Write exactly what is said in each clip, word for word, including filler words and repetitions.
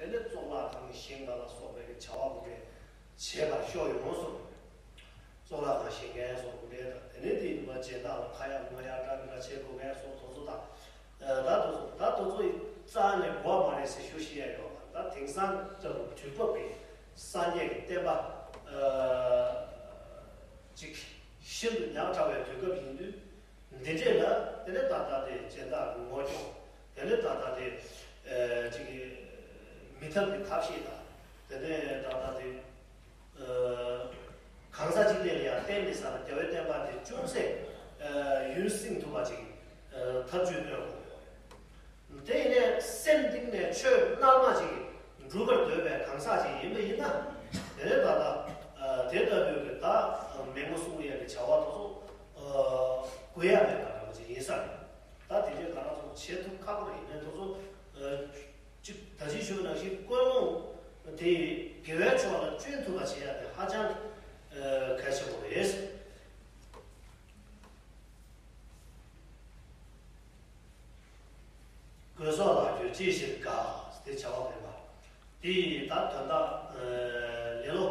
དེ་ནས་གཙུག་ལག་ཁང་བཞེངས་པ་ལ་སོགས་པའི་བྱ་བ་ཁོ་གས་བྱེད་པར་ཤོག་ཡོང་སོང་། གཙུག་ལག་ཁང་བཞེངས་མཁན་སོགས་ཁོ་འདྲའི་དང་། དེ་ནས་དེ་ཡིན་པ་སྦྱིན་བདག་ལ་ཁ་ཡ་ང་ཡ་འདྲ་འདྲ་བྱེད་དགོས་མཁན་སོགས་དེ་ཚོ་དང་། ད་དེ་ཚོ་ད་དེ་ཚོ་རྩ་ནས་དགོས་མ་རེད་ཟེར་ཞུ་ཤེས་ཡ་ཡོད་པ། ད་དེང་སང་ལྟ་བུ་དུས་བབ་ཀྱི་སངས་རྒྱས་ཀྱི་བསྟན་པ་ཅིག་ཤིན་ཏུ་ཉག་ཕྲ་བའི་དུས་སྐབས་ཡིན་དུས། འདི་འདྲས་ལ་དེ་ནས་ད་ལྟ་དེ་སྦྱིན་བདག་གི་ངོ་སྐྱོང་། དེ་ནས་ད་ལྟ་དེ་ཨ་ཅིག་མི་ཐབས་ཀྱི་ཐབས་ཤེས་དང་། དེ་ནས་ད་ལྟ་དེ་ཨ་གང་ཟག་གཅིག་ལས་ལ་ཡང་བརྟེན་མི་ས་ལ་རྒྱལ་བའི་བསྟན་པ་དེ་ཅུང་ཟད་ཨ་ཡུན་བསྲིང་ཐུབ་པ་ཅིག་ཨ་ཐབས་ཇུས་སྟོན་དགོས། དེ་ཡིན་ནས་སེམས་གཏིང་ནས་ཆོས་རྣལ་མ་ཅིག་སྒྲུབ་པར་འདོད་པའི་གང་ཟག་ཅིག་ཡིན་པ་ཡིན་ན། དེ་ནས་ད་ལྟ་ཨ་དེ་ལྟ་བུའི་གི་ད་མེ་མོ་གསུང་ཡས་ཀྱི་བྱ་བ་དེ་ཚོ་ཨ་དགོས་ཡ་མེད་པ་འདྲ་པོ་ཅིག་ཡིན་ས་རེད། ད་དེ་འདྲའི་ང་རང་ཚོ་བྱེད་ཐུབ་ཁག་པོ་རེད། ཡིན་ནའི་དེ་ཚོ་ཨ་ཅིག་ད་ཅི་ཞུ་ནང་བཞིན་ཀུན་སློང་དེ་དགེ་བའི་ཕྱོགས་ལ་བསྐྲུན་ཐུབ་པ་བྱེད་ཡ་དེ་ཧ་ཅང་ཨ་གལ་ཆེན་པོ་རེད། དགོས་སོགས་ལ་གྱུར་ཅི་ཞིག་དགའ། དེ་བྱ་བ་མེད་པ། དེ་ཡི་ད་དོན་དག་ལེ་ལོ་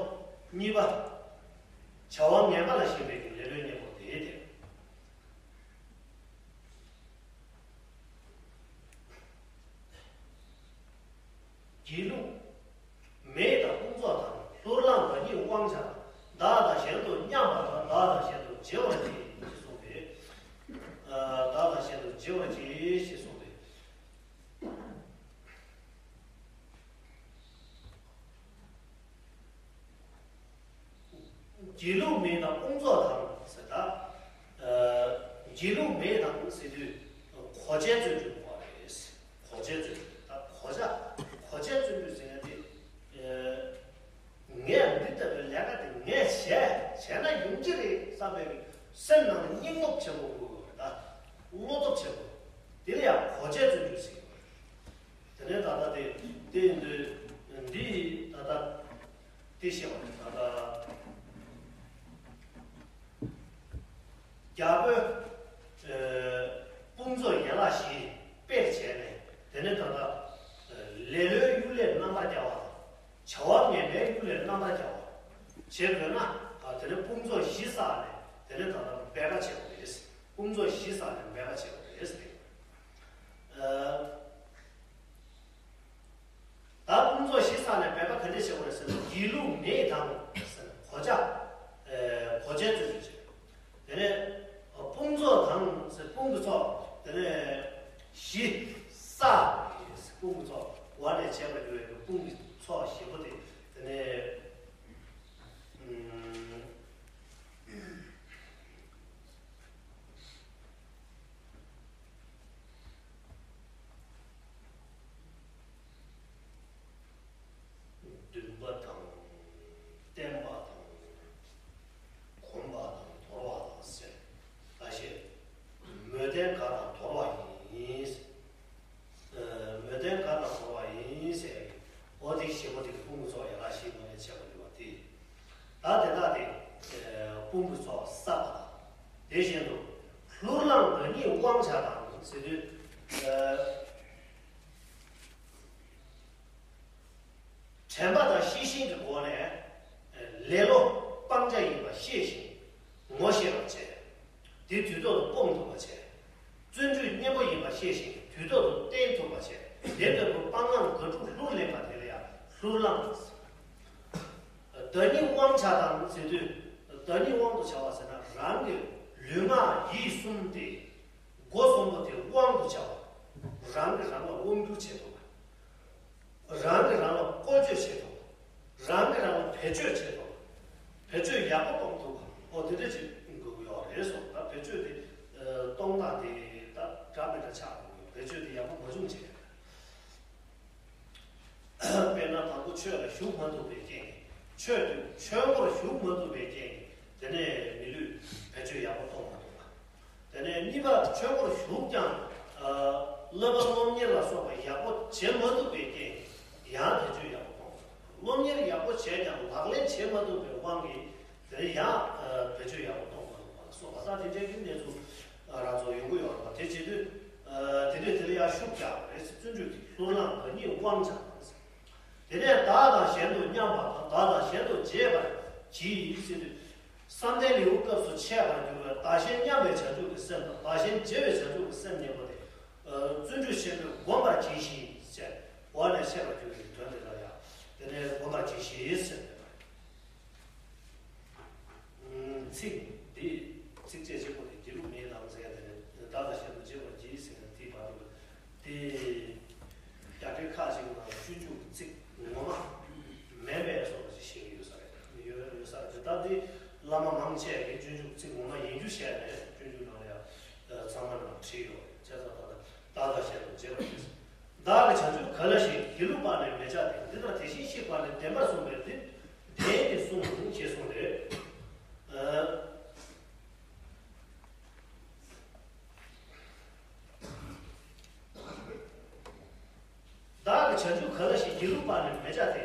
གཉིས་པ། བྱ་བ་ངན་པ་ལ་ཞེན་པའི་གི་ལེ་ལོའི་གཉེན་པོ་དེ་སྟེ། སྒྱིད་ལུག་མེ་དང་དཔུང་ཚོགས་དང་། ལྷུར་བླངས་བདག་ཉིད་དབང་བྱ་དང་། བདག་དང་གཞན་དུ་མཉམ་པ་དང་། བདག་དང་གཞན་དུ་བརྗེ་བར་བྱེད་ཅེས་གསུངས་པས། ཨ་བདག་དང་གཞན་དུ་བརྗེ་བར་བྱེད་ཅེས་གསུངས་པས། སྒྱིད་ལུག་མེ་དང་དཔུང་ཚོགས་དང་ཟེར་ད། ཨ་སྒྱིད་ལུག་མེ་དང་ཟེར་དུས་གོ་ཆའི་བརྩོན་འགྲུས་དགོས་རེད། གོ་ཆའི་བརྩོན་འགྲུས་ད་གོ་ཆ། གོ་ཆའི་བརྩོན་འགྲུས་ཟེར་ཡ་དེ། ཨ་ངས་འདི་ལྟ་བུའི་ལས་ཀ་དེ་ངས་བྱས་བྱས་ན་ཡོང་གི་རེད་བསམ་པའི་སེམས་ནང་ནས་སྙིང་སྟོབས་ཆེན་པོ་དགོས་ཀྱི་ཡོད་རེད། ད་བློ་སྟོབས་ཆེན་པོ། དེ་ལ་ཡང་གོ་ཆའི་བརྩོན་འགྲུས་ཟེར་གྱི་ཡོད་རེད། དེ་ནས་ད་ལྟ་དེ་དེ་ཡིན་དུས་འདི་ད་ལྟ་དེ་བཤད་པ་རེད། ད་ལྟ་རྒྱལ་པོས་ཨ་དཔུང་ཚོགས་ཡན་ལག་བཞི་སྤེལ་བྱས་ནས། དེ་ནས་ད་ལྟ་ཨ་ལེ་ལོའི་གཡུལ་ལས་རྣམ་པར་རྒྱལ་བ་དང་། བྱ་བ་ངན་པའི་གཡུལ་ལས་རྣམ་པར་རྒྱལ་བ་བྱེད་དགོས་ན། ཨ་དེ་ནས་དཔུང་ཚོགས་བཞི་བསགས་ནས་དེ་ནས་ད་ལྟ་འབད་པ་བྱེད་དགོས་རེད། དཔུང་ཚོགས་བཞི་བསགས་ནས་འབད་པ་བྱེད་དགོས་རེད་ཟེར། ཨ་ད་དཔུང་ཚོགས་བཞི་བསགས་ནས་འབད་པ་ག་འདྲས་བྱེད་དགོས་རེད་ཟེར་ན། སྒྱིད་ལུག་མེ་དང་ཟེར་ན་གོ་ཆ། ཨ་གོ་ཆའི་བརྩོན་འགྲུས་བྱེད། དེ་ནས་དཔུང་ཚོགས་དང་ཟེར་དཔུང་གི་ཚོགས། དེ་ནས་བཞི་བསགས་ཟེར་དཔུང་གི་ཚོགས་འོག་ནས་བྱས་པར་འགྱུར་བའི་དཔུང་གི་ཚོགས་བཞི་པོ་དེ། དེ་ནས་ཨུམ། འདུན་པ་དང་། བརྟན་པ་དང་། གོམས་པ་དང་། དོར་བ་དང་ཟེར། ད་བཤད། མོས་ལྡན་དགའ་དང་དོར་བ་ཡིན། ཨ་མོས་ལྡན་དགའ་དང་དོར་བ་ཡིན་ཟེར། འོ་དེ་བཞི་པོ་དེ་དཔུང་གི་ཚོགས་ཡན་ལག་བཞི་ནང་ནས་བྱས་པ་འདུག་པ་དེ། ད་དེ་དག་དེ་ཨ་དཔུང་གི་ཚོགས་བསགས་པ་དང་། དེ་བཞིན་དུ་ལྷུར་བླངས་བདག་ཉིད་དབང་བྱ་དང་ཟེར་དུས། ཨ་དྲན་པ་དང་ཤེས་བཞིན་གྱི་སྒོ་ནས་ལེ་ལོ་སྤང་བྱ་ཡིན་པ་ཤེས་ཤིང་ངོ་ཤེས་པར་བྱས། དེ་དུས་ཐོག་ཏུ་སྤོང་ཐུབ་པར་བྱས། བརྩོན་འགྲུས་གཉེན་པོ་ཡིན་པ་ཤེས་ཤིང་དུས་ཐོག་ཏུ་བསྟེན་ཐུབ་པར་བྱས། དེ་ལྟ་བུ་སྤང་བླང་དགག་སྒྲུབ་ལྷུར་ལེན་པ་དེ་ལ་ཡང་ལྷུར་བླངས། བདག་ཉིད་དབང་བྱ་དང་ཟེར་དུས། བདག་ཉིད་དབང་དུ་བྱ་བ་ཟེར་ན་རང་གི་ལུས་ངག་ཡིད་གསུམ་དེ། སྒོ་གསུམ་པོ་དེ་དབང་དུ་བྱ་བ། རང་གིས་རང་ལ་དབང་སྒྱུར་བྱེད་ཐུབ་པ། རང་གིས་རང་ལ་བཀོལ་སྤྱོད་བྱེད་ཐུབ་པ། རང་གིས་རང་ལ་བེད་སྤྱོད་བྱེད་ཐུབ་པ། བེད་སྤྱོད་ཡག་པོ་གཏོང་ཐུབ་པ། ཨོ་དེ་འདྲ་ཅིག་དགོས་ཀྱི་ཡོད་རེད་གསུངས། ད་བེད་སྤྱོད་དེ་ཨ་གཏོང་སྟངས་དེ་ད་འདྲ་མི་འདྲ་ཆགས་ཀྱི་ཡོད། བེད་སྤྱོད་དེ་ཡག་པོ་མ་བྱུང་བྱས། དཔེར་ན་དང་པོ་ཆོས་ལ་ཞུགས་མ་ཐུབ་པའི་རྐྱེན་གྱིས། ཆོས་དེ་ཆོས་སྒོར་ཞུགས་མ་ཐུབ་པའི་རྐྱེན་གྱིས་དེ་ནས་མི་ལུས་བེད་སྤྱོད་ཡག་པོ་གཏོང་མ་ཐུབ་པ། དེ་ནས་གཉིས་པ་ཆོས་སྒོར་ཞུགས་ཀྱང་ཨ་བསླབ་པ་སློབ་གཉེར་ལ་སོགས་པ་ཡག་པོ་བྱེད་མ་ཐུབ་པའི་རྐྱེན་གྱིས་ཡང་བེད་སྤྱོད་ཡག་པོ་གཏོང་མ་ཐུབ། སློབ་གཉེར་ཡག་པོ་བྱས་ཀྱང་ལག་ལེན་བྱེད་མ་ཐུབ་པའི་དབང་གིས་དེ་ནས་ཡང་ཨ་བེད་སྤྱོད་ཡག་པོ་གཏོང་མ་ཐུབ་པ་ལ་སོགས་པ། ད་དེ་འདྲའི་གི་གནས་ཚུལ་ཨ་རང་ཚོ་ཡོང་གི་ཡོད་རེད་པ། དེ་བྱེད་དུས་ཨ་དེ་འདྲས་དེ་ལ་ཡང་ཤུགས་རྒྱག་དགོས་རེད་ཟེར། བརྩོན་འགྲུས་ཀྱིས་ལྷུར་བླངས་བདག་ཉིད་དབང་བྱ་དང་ཟེར། དེ་ནས་བདག་དང་གཞན་དུ་མཉམ་པ་དང་བདག་དང་གཞན་དུ་བརྗེ་བར་གྱིས་ཟེར་དུས། བསམ་གཏན་ལེའུ་སྐབས་སུ་འཆད་པར་འགྱུར་བའི་བདག་གཞན་མཉམ་པའི་བྱང་ཆུབ་ཀྱི་སེམས་དང་བདག་གཞན་བརྗེ་བའི་བྱང་ཆུབ་ཀྱི་སེམས་གཉིས་པོ་དེ། བརྩོན་འགྲུས་ཆེན་པོས་བསྒོམ་པར་གྱིས་ཤིག་ཅེས་འོག་ནས་བཤད་པར་འགྱུར་བའི་དོན་དེ་ལ་ཡང་དེ་ནས་བསྒོམ་པར་གྱིས་ཤིག་ཟེར་ནས། ཚིག་འདི་ཚིགས་བཅད་གཅིག་པོ་དེ་སྒྱིད་ལུག་མེད་དམ་ཟེར་ཡ་དེ་ནས་བདག་དང་གཞན་དུ་བརྗེ་བར་གྱིས་ཟེར་ཡ་དེའི་བར་དུ་དེ། རྒྱ་གར་ཁ་ཅིག་ནང་སྤྱོད་འཇུག་ཚིག་ངོ་མ་མིན་པའི་བཟོ་འདྲ་ཞིག་བཤད་ཀྱི་ཡོད་ས་རེད། ཡོད་ཡོད་ས་རེད། ད་འདི་བླ་མ་མང་ཆེ་གིས་སྤྱོད་འཇུག་ཚིག་ངོ་མ་ཡིན་རྒྱུ་བཤད་ནས་སྤྱོད་འཇུག་ནང་ལ་ཡང་ཚང་མ་ནང་བྲིས་ཡོད་རེད། བྱས་ཙང་ད་ལྟ་བདག་དང་གཞན་དུ་བརྗེ་བར་གྱིས། བདག་གི་བྱང་ཆུབ་ག་ལ་ཞིག་སྒྱིད་ལུག་པ་ནི་མི་བྱ་སྟེ། འདི་དང་དེ་བཞིན་གཤེགས་པ་ནི་བདེན་པར་གསུངས་པས་འདི་བདེན་ཏེ་གསུངས་ཞེས་གསུངས་ཏེ། བདག་གི་བྱང་ཆུབ་ག་ལ་ཞིག་སྒྱིད་ལུག་པ་ནི་མི་བྱ་སྟེ།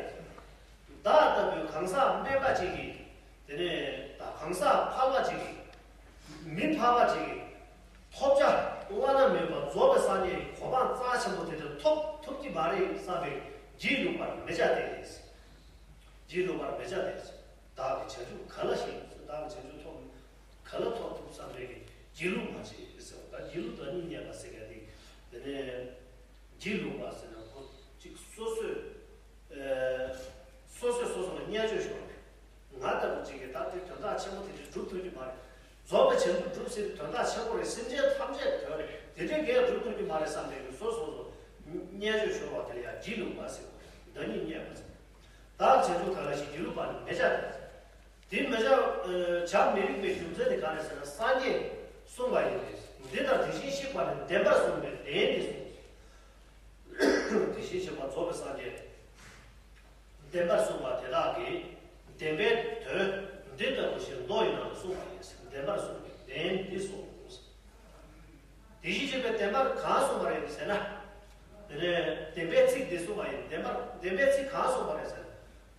བདག་ལྟ་བུའི་གང་ཟག་དམན་པ་ཅིག་གིས་དེ་ནས་ད་གང་ཟག་ཕལ་པ་ཅིག་གིས་མི་ཕལ་པ་ཅིག་གིས་ཐོབ་བྱ་བླ་ན་མེད་པ་རྫོགས་པའི་སངས་རྒྱས་ཀྱི་གོ་འཕང་རྩ་ཆེན་པོ་དེ་འདྲ་ཐོབ་ཐུབ་ཀྱི་མ་རེད་བསམ་པས་སྒྱིད་ལུག་པར་མི་བྱ་སྟེ། སྒྱིད་ལུག་པར་མི་བྱ་སྟེ། བདག་གི་བྱང་ཆུབ་ག་ལ་ཞིག་བདག་གི་བྱང་ཆུབ་ཐོབ་ག་ལ་ཐོབ་ཐུབ་བསམ་པའི་གི་སྒྱིད་ལུག་པ་ཅིག་ཟེར་བ། ད་སྒྱིད་ལུག་དང་གཉིས་སྨྱད་པ་ཟེར་མཁན་དེ། དེ་ནས་སྒྱིད་ལུག་པ་ཟེར་ན་ཁོ་གཅིག་སོ་སོས་ཨེ། སོ་སོས་སོ་སོ་ལ་བརྙས་བཅོས་ཤོར་བ་རེད། ང་ལྟ་བུ་ཅིག་གིས་ད་དེ་དོན་དག་ཆེན་པོ་དེ་འདྲ་སྒྲུབ་ཐུབ་ཀྱི་མ་རེད། རྫོགས་པའི་བྱང་ཆུབ་སྒྲུབ་ཟེར་དེ་དོན་དག་ཆེན་པོ་རེད། སེམས་ཅན་ཐམས་ཅད་དོན་རེད། དེ་འདྲའི་འགན་སྒྲུབ་ཐུབ་ཀྱི་མ་རེད་བསམ་པའི་སོ་སོ་སོ་བརྙས་བཅོས་ཤོར་བ་དེ་ལ་ཡང་སྒྱིད་ལུག་པ་ཟེར་བ་རེད། བདག་ཉིད་བརྙས་པ་ཟེར། བདག་བྱང་ཆུབ་ག་ལ་ཞིག་སྒྱིད་ལུག་པ་ནི་མི་བྱ་སྟེ། དེ་མི་བྱ། བྱ་མི་རིགས་པའི་རྒྱུ་མཚན་ནི་གང་རེད་ཟེར་ན་སངས་རྒྱས་གསུངས་པ་ཡིན་ཏེ། འདི་དང་དེ་བཞིན་གཤེགས་པ་ནི་བདེན་པར་གསུངས་པས་བདེན་ཏེ་གསུངས། དེ་བཞིན་གཤེགས་པ་རྫོགས་པའི་སངས་རྒྱས་བདེན་པར་གསུངས་པ་དེ་དག་གིས་བདེན་པའི་དོན་འདི་ལྟ་བུ་ཞིག་མདོ་ཡི་ནང་དུ་གསུངས་པ་ཡིན། བདེན་པར་གསུངས་པས་བདེན་ཏེ་གསུངས། དེ་བཞིན་གཤེགས་པས་བདེན་པར་གང་གསུངས་པ་རེད་ཟེར་ན། དེ་ནས་བདེན་པའི་ཚིག་འདི་གསུངས་པ་ཡིན། བདེན་པར་བདེན་པའི་ཚིག་གང་གསུངས་པ་རེད་ཟེར་ན།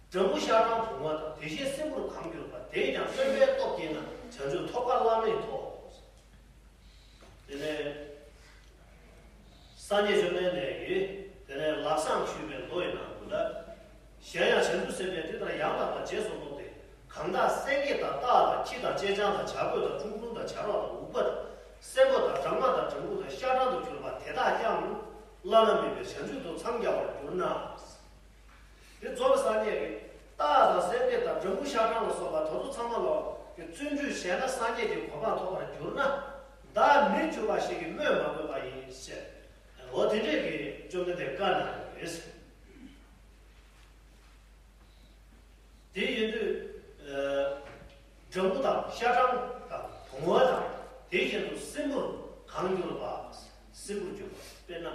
སྦྲང་བུ་ཤ་སྦྲང་བུང་བ་དང་། དེ་བཞིན་སྲིན་བུར་གང་གྱུར་པ། དེས་ཀྱང་སྟོན་པའི་སྟོབས་བསྐྱེད་ན། བྱང་ཆུབ་ཐོབ་པ་བླ་མེད་དོ། དེ་ནས་སངས་རྒྱས་བཅོམ་ལྡན་འདས་ཀྱིས་དེ་ནས་ལམ་སྲང་ཞུས་པའི་མདོ་ཡི་ནང་དུ་ལ། གཞན་ཡང་བྱང་ཆུབ་སེམས་དཔས་འདི་ལྟར་ཡང་དག་པར་རྗེས་སུ་དམོད་དེ། གང་དག་སེང་གེ་དང་སྟག་དང་ཁྱི་དང་ཅེ་སྤྱང་དང་བྱ་རྒོད་དང་ཁྲུང་ཁྲུང་དང་བྱ་རོག་དང་འུག་པ་དང་སྲན་པོ་དང་སྦྲང་མ་དང་སྦྲང་བུ་དང་ཤ་སྦྲང་དུ་གྱུར་པ་དེ་དག་ཀྱང་བླ་ན་མེད་པའི་བྱང་ཆུབ་ཏུ་འཚང་རྒྱ་བར་གྱུར་ན། དེ་རྫོགས་པའི་སངས་རྒྱས་ཀྱིས་སྟག་དང་སེང་གེ་དང་སྦྲང་བུ་ཤ་སྦྲང་ལ་སོགས་པ་དེ་ཚོ་ཚང་མ་ལོ་གི་བརྩོན་འགྲུས་བྱས་ན་སངས་རྒྱས་ཀྱི་གོ་འཕང་ཐོབ་པར་གྱུར་ན། བདག་མི་འགྱུར་བ་ཞིག་གིས་སྨོས་མ་དགོས་པ་ཡིན་ཞེས། འོ་དེ་འདྲས་ཀྱི་བཅོམ་ལྡན་འདས་བཀའ་གནང་ཡོད་པས། དེ་ཡིན་དུས། ཨ། སྦྲང་བུ་དང་ཤ་སྦྲང་དང་བུང་བ་དང་། དེ་བཞིན་དུ་སྲིན་བུར་གང་གྱུར་པ། སྲིན་བུར་གྱུར་པ། དཔེར་ན།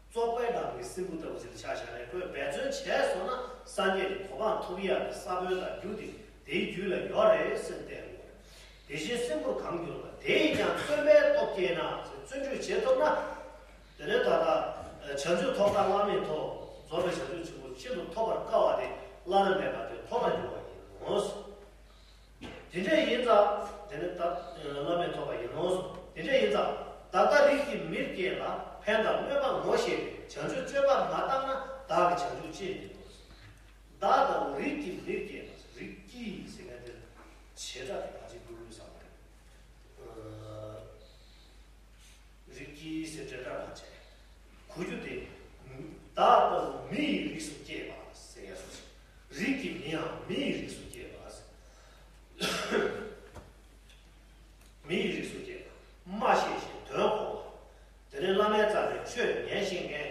བཙོག་པའི་ནང་གི་སྲིན་བུ་ལྟ་བུ་ཞིག་ལ་ཆ་བཞག་ནས་ཁོས་འབད་བརྩོན་བྱས་སོང་ན་སངས་རྒྱས་ཀྱི་གོ་འཕང་ཐོབ་ཡག་གི་ས་བོན་དང་རྒྱུ་དེ་དེའི་རྒྱུད་ལ་ཡོད་རེད་ཟེར་བསྟན་ཡོད་རེད། དེ་བཞིན་སྲིན་བུར་གང་གྱུར་པ། དེས་ཀྱང་སྟོན་པའི་སྟོབས་བསྐྱེད་ན་ཟེར། བརྩོན་འགྲུས་བྱེད་ཐུབ་ན། དེ་ནས་ད་ལྟ་བྱང་ཆུབ་ཐོབ་པ་བླ་མེད་དོ། རྫོགས་པའི་བྱང་ཆུབ་ཆེན་པོ་ཤིན་ཏུ་ཐོབ་པར་དཀའ་བ་དེ་བླ་ན་མེད་པ་དེ་ཐོབ་པར་འགྱུར་བ་ཡིན་ནོ། དེ་འདྲ་ཡིན་ཙང་དེ་ནི་ད་བླ་མེད་ཐོབ་པ་ཡིན་ནོ། དེ་འདྲ་ཡིན་ཙང་བདག་ལྟ་རིགས་ཀྱི་མིར་སྐྱེས་ལ། ཕན་དང་གནོད་པ་ངོ་ཤེས་པའི་བྱང་ཆུབ་སྤྱོད་པ་མ་བཏང་ན་བདག་གི་བྱང་ཆུབ་ཅི་ཡིན་ནོ། བདག་ལྟ་བུ་རིགས་ཀྱི་མིར་སྐྱེས་ལ། རིགས་ཀྱི་ཟེར་མཁན་དེ་བྱེ་བྲག་གི་བ་ཅིག་བསྐུར་ཡོད་བསམ་པ་རེད། རིགས་ཀྱི་ཟེར་འབྲེལ་སྒྲ་མ་བྱས། གོ་རྒྱུ་དེ། བདག་ལྟ་བུ་མི་ཡི་རིགས་སུ་སྐྱེས་པ་ཟེར་ཡ་སོ། རིགས་ཀྱི་མི་ཡང་མི་ཡི་རིགས་སུ་སྐྱེས་པ་ཟེར། མི་ཡི་རིགས་སུ་སྐྱེས་པ། སྨྲ་ཤེས་ཤིང་དོན་གོ་བ། དེ་ནས་བླ་མའི་རྩ་ནས་ཆོས་ཉན་ཤེས་མཁན།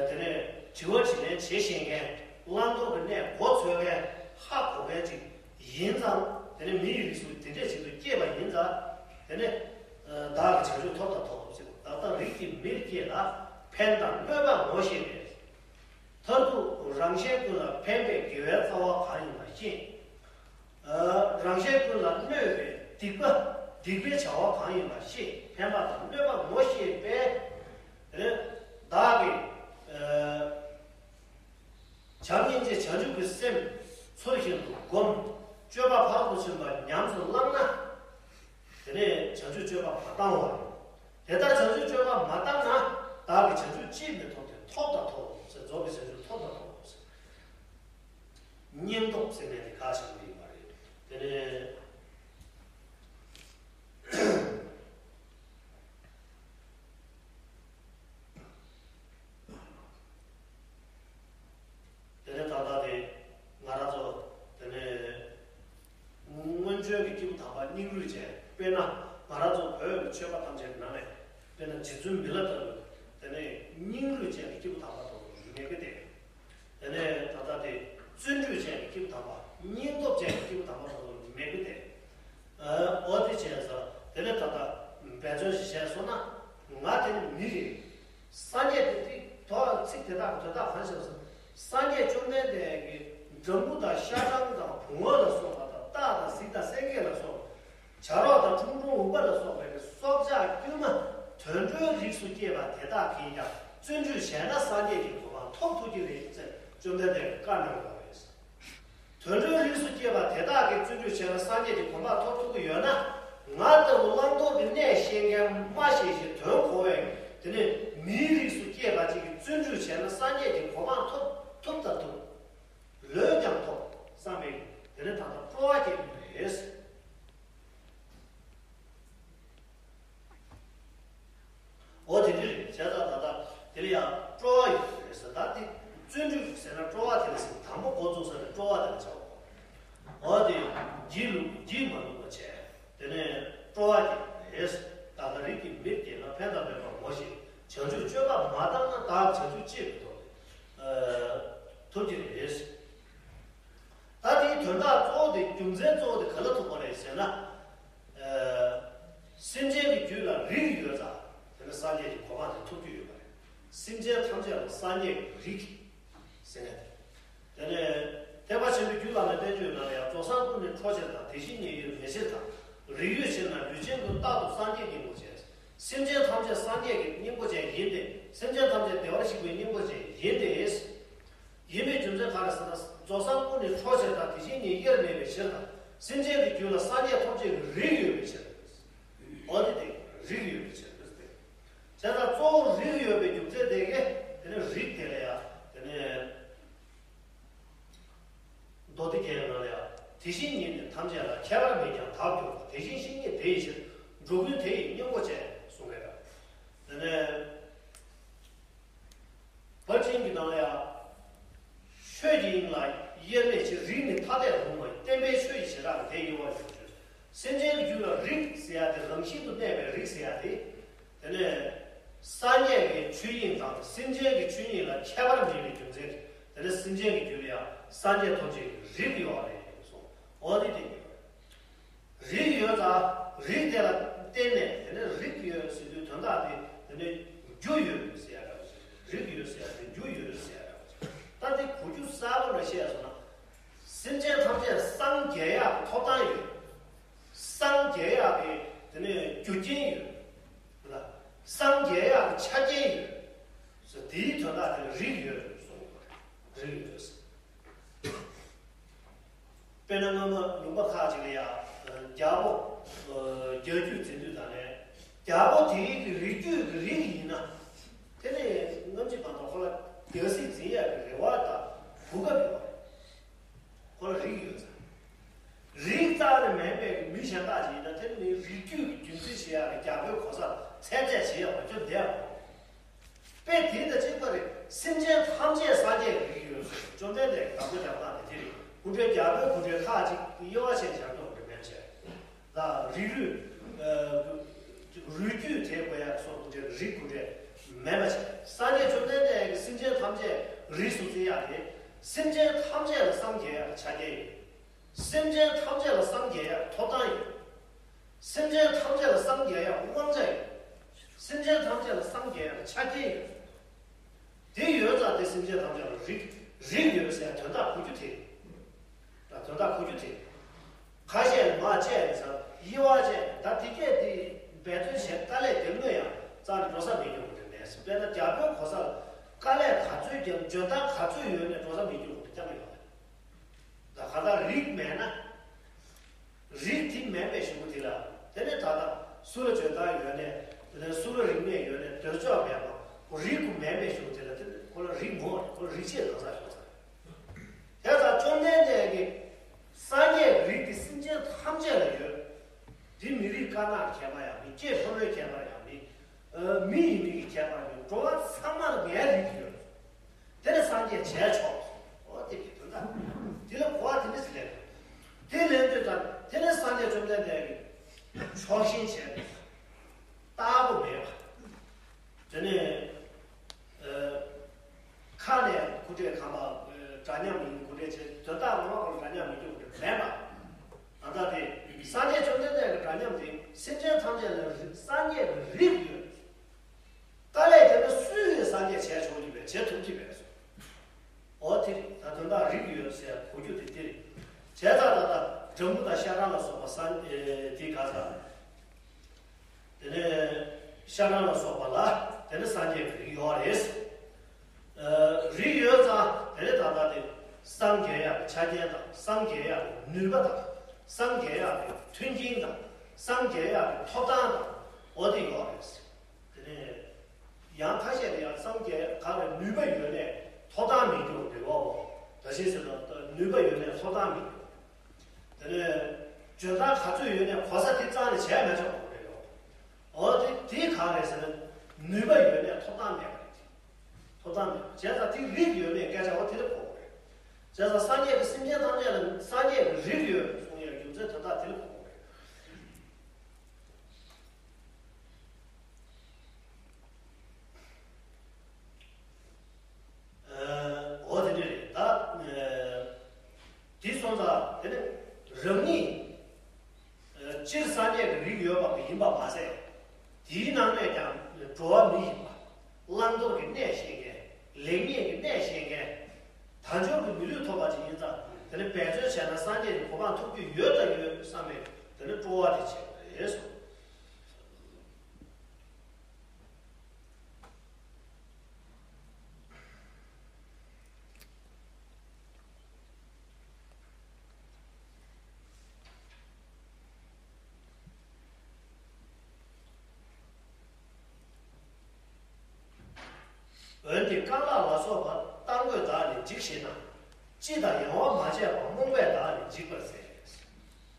དེ་ནས་དྲི་བ་དྲིས་ལན་བྱེད་ཤེས་མཁན། བླང་དོར་གྱི་གནས་གོ་ཚོད་མཁན། ཧ་གོ་མཁན་ཅིག་ཡིན་ཙང་། དེ་ནས་མི་ཡི་རིགས་སུ་དེ་འདྲས་ཅིག་ཏུ་སྐྱེས་པ་ཡིན་ཙང་། དེ་ནས་བདག་གི་བྱང་ཆུབ་ཐོབ་དང་ཐོབ་ཟེར། བདག་ལྟ་རིགས་ཀྱི་མིར་སྐྱེས་ལ། ཕན་དང་གནོད་པ་ངོ་ཤེས་པའི། མཐར་ཐུག་རང་གཞན་ཀུན་ལ་ཕན་པའི་དགེ་བའི་རྩ་བ་གང་ཡིན་པ་ཤེས། རང་གཞན་ཀུན་ལ་གནོད་པའི་སྡིག་པ། སྡིག་པའི་བྱ་བ་གང་ཡིན་པ་ཤེས། ཕན་པ་དང་གནོད་པ་ངོ་ཤེས་པས། དེ་ནས་བདག་གིས། བྱམས་སྙིང་རྗེ་བྱང་ཆུབ་ཀྱི་སེམས་ཚུལ་བཞིན་དུ་བསྒོམ། སྤྱོད་པ་ཕར་ཕྱིན་པ་ཉམས་སུ་བླངས་ན། དེ་ནས་བྱང་ཆུབ་སྤྱོད་པ་མ་བཏང་བ་རེད། དེ་ལྟར་བྱང་ཆུབ་སྤྱོད་པ་མ་བཏང་ན། བདག་གིས་བྱང་ཆུབ་ཅིས་མི་ཐོབ་སྟེ། ཐོབ་དང་ཐོབ་ཟེར། རྫོགས་པའི་བྱང་ཆུབ་ཐོབ་དང་ཐོབ་ཟེར། སྙིང་སྟོབས་ཟེར་མཁན་དེ་ཁག་ཆེན་པོ་ཡིན་པ་རེད། དེ་ནས། དེ་ནས་ད་ལྟ་དེ་ང་རང་ཚོ་དེ་ནས་སྔོན་བྱོན་གྱི་སྐྱེས་བུ་དམ་པ་སྙིང་རུས་ཅན། དཔེར་ན་ང་རང་ཚོ་བོད་ཀྱི་ཆོས་པ་ཐམས་ཅད་ཀྱི་ནང་ནས་དཔེར་ན་རྗེ་བཙུན་མི་ལ་ལྟ་བུ། དེ་ནས་སྙིང་རུས་ཅན་གྱི་སྐྱེས་བུ་དམ་པ་དེ་ཚོ་མེད་ཀི་དེ། དེ་ནས་ད་ལྟ་དེ་བརྩོན་འགྲུས་ཅན་གྱི་སྐྱེས་བུ་དམ་པ། སྙིང་སྟོབས་ཅན་གྱི་སྐྱེས་བུ་དམ་པ་དེ་ཚོ་མེད་ཀི་དེ། ཨ། འོ་དེ་བྱས་ཙང་དེ་ནས་ད་ལྟ་འབད་བརྩོན་ཞིག་བྱས་སོང་ན། ང་དེ་ནི་མི་རེད། སངས་རྒྱས་དེ་དེ་དོ་ཚིག་དེ་དག་གི་དོན་དག་གང་ཞིག་ཟེར། སངས་རྒྱས་བཅོམ་ལྡན་འདས་ཀྱིས་སྦྲང་བུ་དང་ཤ་སྦྲང་དང་བུང་བ་ལ་སོགས་པ་དང་སྟག་དང་གཟིག་དང་སེང་གེ་ལ་སོགས་པ། བྱ་རོག་དང་ཁྲུང་ཁྲུང་འུག་པ་ལ་སོགས་པའི་སྲོག་ཆགས་དཀྱུས་མ་དུད་འགྲོའི་རིགས་སུ་སྐྱེས་པ་དེ་དག་གིས་ཀྱང་བརྩོན་འགྲུས་བྱས་ན་སངས་རྒྱས་ཀྱི་གོ་འཕང་ཐོབ་ཐུབ་ཀྱི་རེད་ཅེས་བཅོམ་ལྡན་འདས་ཀྱིས་བཀའ་གནང་ཡོད་རེད། དུད་འགྲོའི་རིགས་སུ་སྐྱེས་པ་དེ་དག་གིས་བརྩོན་འགྲུས་བྱས་ན་སངས་རྒྱས་ཀྱི་གོ་འཕང་ཐོབ་ཐུབ་ཀྱི་ཡོད་ན། ང་ལྟ་བུ་བླང་དོར་གྱི་གནས་ཤེས་མཁན་སྨྲ་ཤེས་ཤིང་དོན་གོ་བའི་དེ་ནས་མིའི་རིགས་སུ་སྐྱེས་པ་ཅིག་གིས་བརྩོན་འགྲུས་བྱས་ན་སངས་རྒྱས་ཀྱི་གོ་འཕང་ཐོབ་ཐུབ་དང་ཐུབ། ལོས་ཀྱང་ཐོབ་བསམ་པའི་དེ་ནས་ད་ལྟ་སྤྲོ་བ་སྐྱེ་གི་རེད། འོ་དེ་འདྲ་རེད། བྱས་ཙང་ད་ལྟ་དེ་ལ་ཡང་སྤྲོ་བ་ཡོད་རེད་ཟེར། ད་དེ་བརྩོན་འགྲུས་ཟེར་ན་སྤྲོ་བ་དེ་ལ་ཟེར། དང་པོ་འགོ་འཛུགས་ས་དེ་སྤྲོ་བ་དེ་ལ་བྱའོ། འོ་དེ་འགྱིད་ལུག་འགྱིད་མ་ལུག་པ་བྱས། དེ་ནས་སྤྲོ་བ་སྐྱེ་རེད། ད་ལྟ་རིགས་ཀྱི་མིར་སྐྱེས་ན། ཕན་དང་མེད་པར་ངོ་ཤེས། བྱང་ཆུབ་སྤྱོད་པ་མ་བཏང་ན། བདག་བྱང་ཆུབ་ཅེས་མི་ཐོབ། ཐོབ་ཀྱི་རེད། ད་དེའི་དོན་དག་གཙོ་བོ་དེ། རྒྱུ་མཚན་གཙོ་བོ་དེ་ག་ལ་ཐུག་པ་རེད་ཟེར་ན། ཨ། སེམས་ཅན་གྱི་རྒྱུད་ལ་རིགས་ཡོད་ཙང་དེ་ནི་སངས་རྒྱས་ཀྱི་གོ་འཕང་དེ་ཐོབ་རྒྱུ་ཡོད་པ་རེད། སེམས་ཅན་ཐམས་ཅད་ལ་སངས་རྒྱས་ཀྱི་རིགས་ཟེར་ནས། དེ་ནས་ཐེག་པ་ཆེན་པོའི་རྒྱུད་བླ་མའི་བསྟན་བཅོས་ནང་ལ་ཡང་། རྫོགས་སངས་སྐུ་ནི་འཕྲོག་བྱེད་དང་། དེ་བཞིན་ཉིད་དབྱེར་མེད་ཕྱིར་དང་། རིགས་ཡོད་ཕྱིར་ན་ལུས་ཅན་ཀུན། རྟག་ཏུ་སངས་རྒྱས་སྙིང་པོ་བྱས། སེམས་ཅན་ཐམས་ཅད་སངས་རྒྱས་ཀྱི་སྙིང་པོ་ཅན་ཡིན་ཏེ། སེམས་ཅན་ཐམས་ཅད་བདེ་བར་གཤེགས་པའི་སྙིང་པོ་ཅན་ཡིན་ཏེ། ཡིན་པའི་རྒྱུ་མཚན་ག་རེ་ཟེར་ན། རྫོགས་སངས་སྐུ་ནི་འཕྲོག་བྱེད་དང་། དེ་བཞིན་ཉིད་དབྱེར་མེད་པའི་ཕྱིར་དང་། སེམས་ཅན་གྱི་རྒྱུད་ལ་སངས་རྒྱས་ཐོབ་བྱེད་ཀྱི་རིགས་ཡོད་པའི་ཕྱིར། འོ་དེ་དེ་རིགས་ཡོད་པའི་ཕྱིར་ཏེ། བྱས་ཙང་གཙོ་བོ་རིགས་ཡོད་པའི་རྒྱུ་མཚན་དེ་གིས་དེ་ནས་རིགས་དེ་ལ་ཡང་དེ་ནས་མདོ་སྡེ་རྒྱན་ནང་ལ་ཡང་། དེ་བཞིན་ཉིད་ནི་ཐམས་ཅད་ལ། ཁྱད་པར་མེད་ཀྱང་བདག་གྱུར་པ། དེ་བཞིན་གཤེགས་ཉིད་དེ་ཡི་ཕྱིར། འགྲོ་ཀུན་དེ་ཡི་སྙིང་པོ་ཅན། གསུངས་པའི་སྐབས། དེ་ནས་ཕར་ཕྱིན་གྱི་ནང་ལ་ཡང་། ཆོས་ཀྱི་དབྱིངས་ལ་དབྱེར་མེད་ཕྱིར། རིགས་ནི་ཐ་དད་རུང་བ་ཡི། བརྟེན་པའི་ཆོས་ཀྱི་བྱེ་བྲག་ལས། དེ་དབྱེ་བ་ཡོད་ཕྱིར། སེམས་ཅན་གྱི་རྒྱུད་ལ་རིགས་ཟེར་ཡ་དེ། རང་བཞིན་དུ་གནས་པའི་རིགས་ཟེར་ཡ་དེ། དེ་ནས་སངས་རྒྱས་ཀྱི་ཆོས་དབྱིངས་དང་སེམས་ཅན་གྱི་ཆོས་དབྱིངས་ལ་ཁྱད་པར་མེད་པའི་རྒྱུ་མཚན་གྱིས། དེ་ནས་སེམས་ཅན་གྱི་རྒྱུད་ལ་ཡང་སངས་རྒྱས་ཐོབ་བྱེད་ཀྱི་རིགས་ཡོད་རེད་གསུངས། འོ་དེ་དེ་ཡོད་རེད། རིགས་ཡོད་ཙང་རིགས་དེ་ལ་བརྟེན་ནས། དེ་ནས་རིགས་ཡོད་ཟེར་དུས་དོན་དག་དེ། དེ་ནས་རྒྱུ་ཡོད་ཟེར་ཡ་འདྲ་བ་ཞིག་རེད། རིགས་ཡོད་ཟེར་ཡ་དེ་རྒྱུ་ཡོད་ཟེར་ཡ་འདྲ་བ་ཞིག་ད་དེ་གོ་རྒྱུ་གསལ་པོ་འདྲ་བཤད་སོང་ན། སེམས་ཅན་ཐམས་ཅད་སངས་རྒྱས་ཡག་གི་ཐོབ་ཐང་ཡོད། སངས་རྒྱས་ཡག་གི་དེ་ནས་རྒྱུ་རྐྱེན་ཡོད། ལ། སངས་རྒྱས་ཡག་གི་ཆ་རྐྱེན་ཡོད། ཟེར་དེའི་དོན་དག་དེ་ལ་རིགས་ཡོད་གསུངས་པ་རེད། རིགས་ཡོད་ཟེར། དཔེར་ན་སྔ་མ་ལུང་པ་ཁག་ཅིག་ལ་ཡང་རྒྱལ་པོ་རྒྱལ་རྒྱུད་འཛིན་དུས་དང་ནས། རྒྱལ་པོ་དེའི་གི་རིགས་རྒྱུད་ཀྱི་རིགས་ཡིན་ན། དེ་ནས་སྔ་ཕྱི་མ་གཏོགས་ཁོ་ལ་རྒྱལ་སྲིད་འཛིན་ཡག་གི་རེ་བ་དང་གོ་སྐབས་ཡོད་པ་རེད། ཁོ་ལ་རིགས་ཡོད་ཙང་། རིགས་རྩ་ནས་མེད་པའི་མི་གཞན་དག་ཅིག་ཡིན་ན། དེ་ནི་རིགས་རྒྱུད་ཀྱི་རྒྱུན་འཛིན་བྱེད་ཡག་གི་རྒྱལ་པོའི་གོ་ས་མཚན་རྩིས་བྱེད་ཡག་མ་འགྱུར་བསྡད་པ་རེད། དཔེ་དེ་དང་གཅིག་པ་རེད། སེམས་ཅན་ཐམས་ཅད་སངས་རྒྱས་ཀྱི་རིགས་ཡོད་ཟེར། བཅོམ་ལྡན་འདས་ཀྱི་བདག་པོ་རྒྱག་སྟངས་དེ་དེ་རེད། སྐུ་འདྲའི་རྒྱལ་པོའི་སྐུ་འདྲའི་ཁག་ཅིག་གི་དབྱེ་བ་ཕྱེ་བཞག་རྒྱུ་འདྲ་མེད་བྱས། ད་རིགས་རུས། ཨ། རུས་རྒྱུད་དེ་དགོས་ཡག་སོགས་སྐུ་འདྲའི་རིགས་སྐུ་འདྲའི་མེད་པ་བྱས། སངས་རྒྱས་བཅོམ་ལྡན་འདས་ཀྱིས་སེམས་ཅན་ཐམས་ཅད་རིགས་སུ་བརྩི་ཡག་དེ། སེམས་ཅན་ཐམས་ཅད་ལ་སངས་རྒྱས་ཡག་ཆ་རྐྱེན་ཡོད། སེམས་ཅན་ཐམས་ཅད་ལ་སངས་རྒྱས་ཡག་ཐོབ་ཐང་ཡོད། སེམས་ཅན་ཐམས་ཅད་ལ་སངས་རྒྱས་ཡག་དབང་ཆ་ཡོད། སེམས་ཅན་ཐམས་ཅད་ལ་སངས་རྒྱས་ཡག་ཆ་རྐྱེན་ཡོད། དེ་ཡོད་ཙང་དེ་སེམས་ཅན་ཐམས་ཅད་ལ་རིགས་རིགས་ཡོད་ཟེར་ཡག་དོན་དག་གོ་རྒྱུ་དེ་རེད། ད་དོན་དག་གོ་རྒྱུ་དེ་རེད། ཁ་ཤས་ལ་མ་བྱས་ཡིན་ཙང་དབྱེ་བ་བྱས། ད་དེ་སྐད་དེ་འབད་བརྩོན་བྱས། དཀའ་ལས་རྒྱབ་ན་ཡང་རྩ་ནས་འགྲོ་ས་མེད་རྒྱུ་རེད་མེད་ཟེར། དཔེར་ན་རྒྱལ་པོའི་གོ་ས་ལ་དཀའ་ལས་ག་ཚོད་རྒྱབ། འཇོན་ཐང་ག་ཚོད་ཡོད་ནས་འགྲོ་ས་མེད་རྒྱུ་རེད། ཀྱང་ཡོད་རེད། ད་ག་ད་རིགས་མེད་ན། རིགས་དེ་མེད་པའི་གཞུག་གུ་དེ་ལ། དེ་ནས་ད་ལྟ་སུ་ལ་འཇོན་ཐང་ཡོད་ནས། དེ་ནས་སུ་ལ་རིག་གནས་ཡོད་ནས། འདོད་ཕྱོགས་མེད་པ། རིགས་མེད་པའི་གཞུག་གུ་དེ་ལ། དེ་ནས་ཁོ་ལ་རིགས་མང་བ་རེད། ཁོ་ལ་རིགས་ཆད་གང་ཟག་ཡོད་ས་རེད། དེ་ལྟར་བཅོམ་ལྡན་ ཚང་མ་ལ་ངའི་རིགས་ཡོད། དེ་ནི་སངས་རྒྱས་བྱས་ཆོག་འོ་དེ་གི་དོན་དག་དེ་ལ་གོ་བ་དེ་འདྲ་ཞིག་ལེན། དེ་ལེན་དུས་ཙང་དེ་ནི་སངས་རྒྱས་བཅོམ་ལྡན་འདས་ཀྱིས་ཆོག་ཤེས་བྱས་ནས་བཏགས་པ་མེད་པ། དེ་ནས་ཨ་ཁ་ནས་སྐུ་འདྲ་གང་པ་འདྲ་མཉམ་ཡིན་སྐུ་འདྲ་བྱས་དོན་དག་ངོ་མ་ཁོ་ལ་འདྲ་མཉམ་ཡིན་རྒྱུ་འདྲ་མེད་པ། ད་ལྟ་དེ་སངས་རྒྱས་བཅོམ་ལྡན་འདས་ཀྱི་འདྲ་མཉམ་དེ་སེམས་ཅན་ཐམས་ཅད་ལ་སངས་རྒྱས་ཀྱི་རིགས་ཡོད། དཀའ་ལས་བརྒྱབ་ན་སུས་སངས་རྒྱས་བྱས་ཆོག་གི་བས་བྱེད་ཐུབ་ཀྱི་བས་སོ། འོ་དེ་རེད། ད་དོན་དག་རིགས་ཡོད་ཟེར་གོ་རྒྱུ་དེ་དེ་རེད། བྱས་ཙང་ད་ལྟ་འབྲང་བུ་དང་ཤ་ར་ལ་སོགས་པ་སངས་ཨེ་དེ་ག་ས། དེ་ནས་ཤ་ར་ལ་སོགས་པ་ལ་དེ་ནས་སངས་རྒྱས་ཀྱི་རིགས་ཡོད་རེད། ཨ་རིགས་ཡོད་ཙང་དེ་ནས་ད་ལྟ་དེ་སངས་རྒྱས་ཡག་གི་ཆ་རྐྱེན་དང་སངས་རྒྱས་ཡག་གི་ནུས་པ་དང་སངས་རྒྱས་ཡག་གི་མཐུན་རྐྱེན་དང་སངས་རྒྱས་ཡག་གི་ཐོབ་ཐང་དང་འོ་དེ་ཡོད་རེད། དེ་ནས་ཡང་ཁ་ཤས་ལ་ཡང་སངས་རྒྱས་ག་རེ་ནུས་པ་ཡོད་ནས་ཐོབ་ཐང་མེད་རྒྱུ་རེད་བ། ད་ཅི་ཟེར་ན་ནུས་པ་ཡོད་ནས་ཐོབ་ཐང་མེད་རྒྱུ། དེ་ནས་འཇོན་ཐང་ག་ཚོད་ཡོད་ནས་གོ་ས་དེ་རྩ་ནས་བྱས་མ་ཆོག་པ་རེད་བ། འོ་དེ་དེ་ག་རེ་ཟེར་ན་ནུས་པ་ཡོད་ནས་ཐོབ་ཐང་མེད་པ་རེད། ཐོབ་ཐང་མེད་པ་བྱས་ཙང་དེ་རིགས་ཡོད་མེད་སྐད་ཆ་བ་དེ་ལ་གོ་དགོས་རེད། བྱས་ཙང་སངས་རྒྱས་ཀྱི་སེམས་ཅན་ཐམས་ཅད་ལ་སངས་རྒྱས་ཀྱི་རིགས་ཡོད་གསུང་ཡག་རྒྱུ་མཚན་དོན་དག་དེ་ལ་གོ་དགོས་རེད། འོ་དེ་འདྲ་རེད་ད། དེ་སོང་ཙང་དེ་ནི་རང་ཉིད་སྤྱིར་སངས་རྒྱས་ཀྱི་རིགས་ཡོད་པ་ཡིན་པ་མ་ཟད། དེའི་ནང་ནས་ཀྱང་འགྲོ་བ་མི་ཡིན་པ། བླང་དོར་གྱི་གནས་ཤེས་མཁན། ལེགས་ཉེས་ཀྱི་གནས་ཤེས་མཁན། དལ་འབྱོར་གྱི་མི་ལུས་ཐོབ་པ་ཅིག་ཡིན་ཙང་དེ་ནི་འབད་བརྩོན་བྱས་ན་སངས་རྒྱས་ཀྱི་གོ་འཕང་ཐོབ་རྒྱུ་ཡོད་དང་ཡོད་བསམ་པའི་དེ་ནི་སྤྲོ་བ་དེ་བྱེད་དགོས་རེད་གསུངས། འོན་ཏེ་རྐང་ལག་ལ་སོགས་པ་བཏང་དགོས་བདག་ནི་འཇིགས་ཞེ་ན། ལྕི་དང་ཡང་བ་མ་བྱས་པར་རྨོངས་པས་བདག་ནི་འཇིགས་པར་ཟད།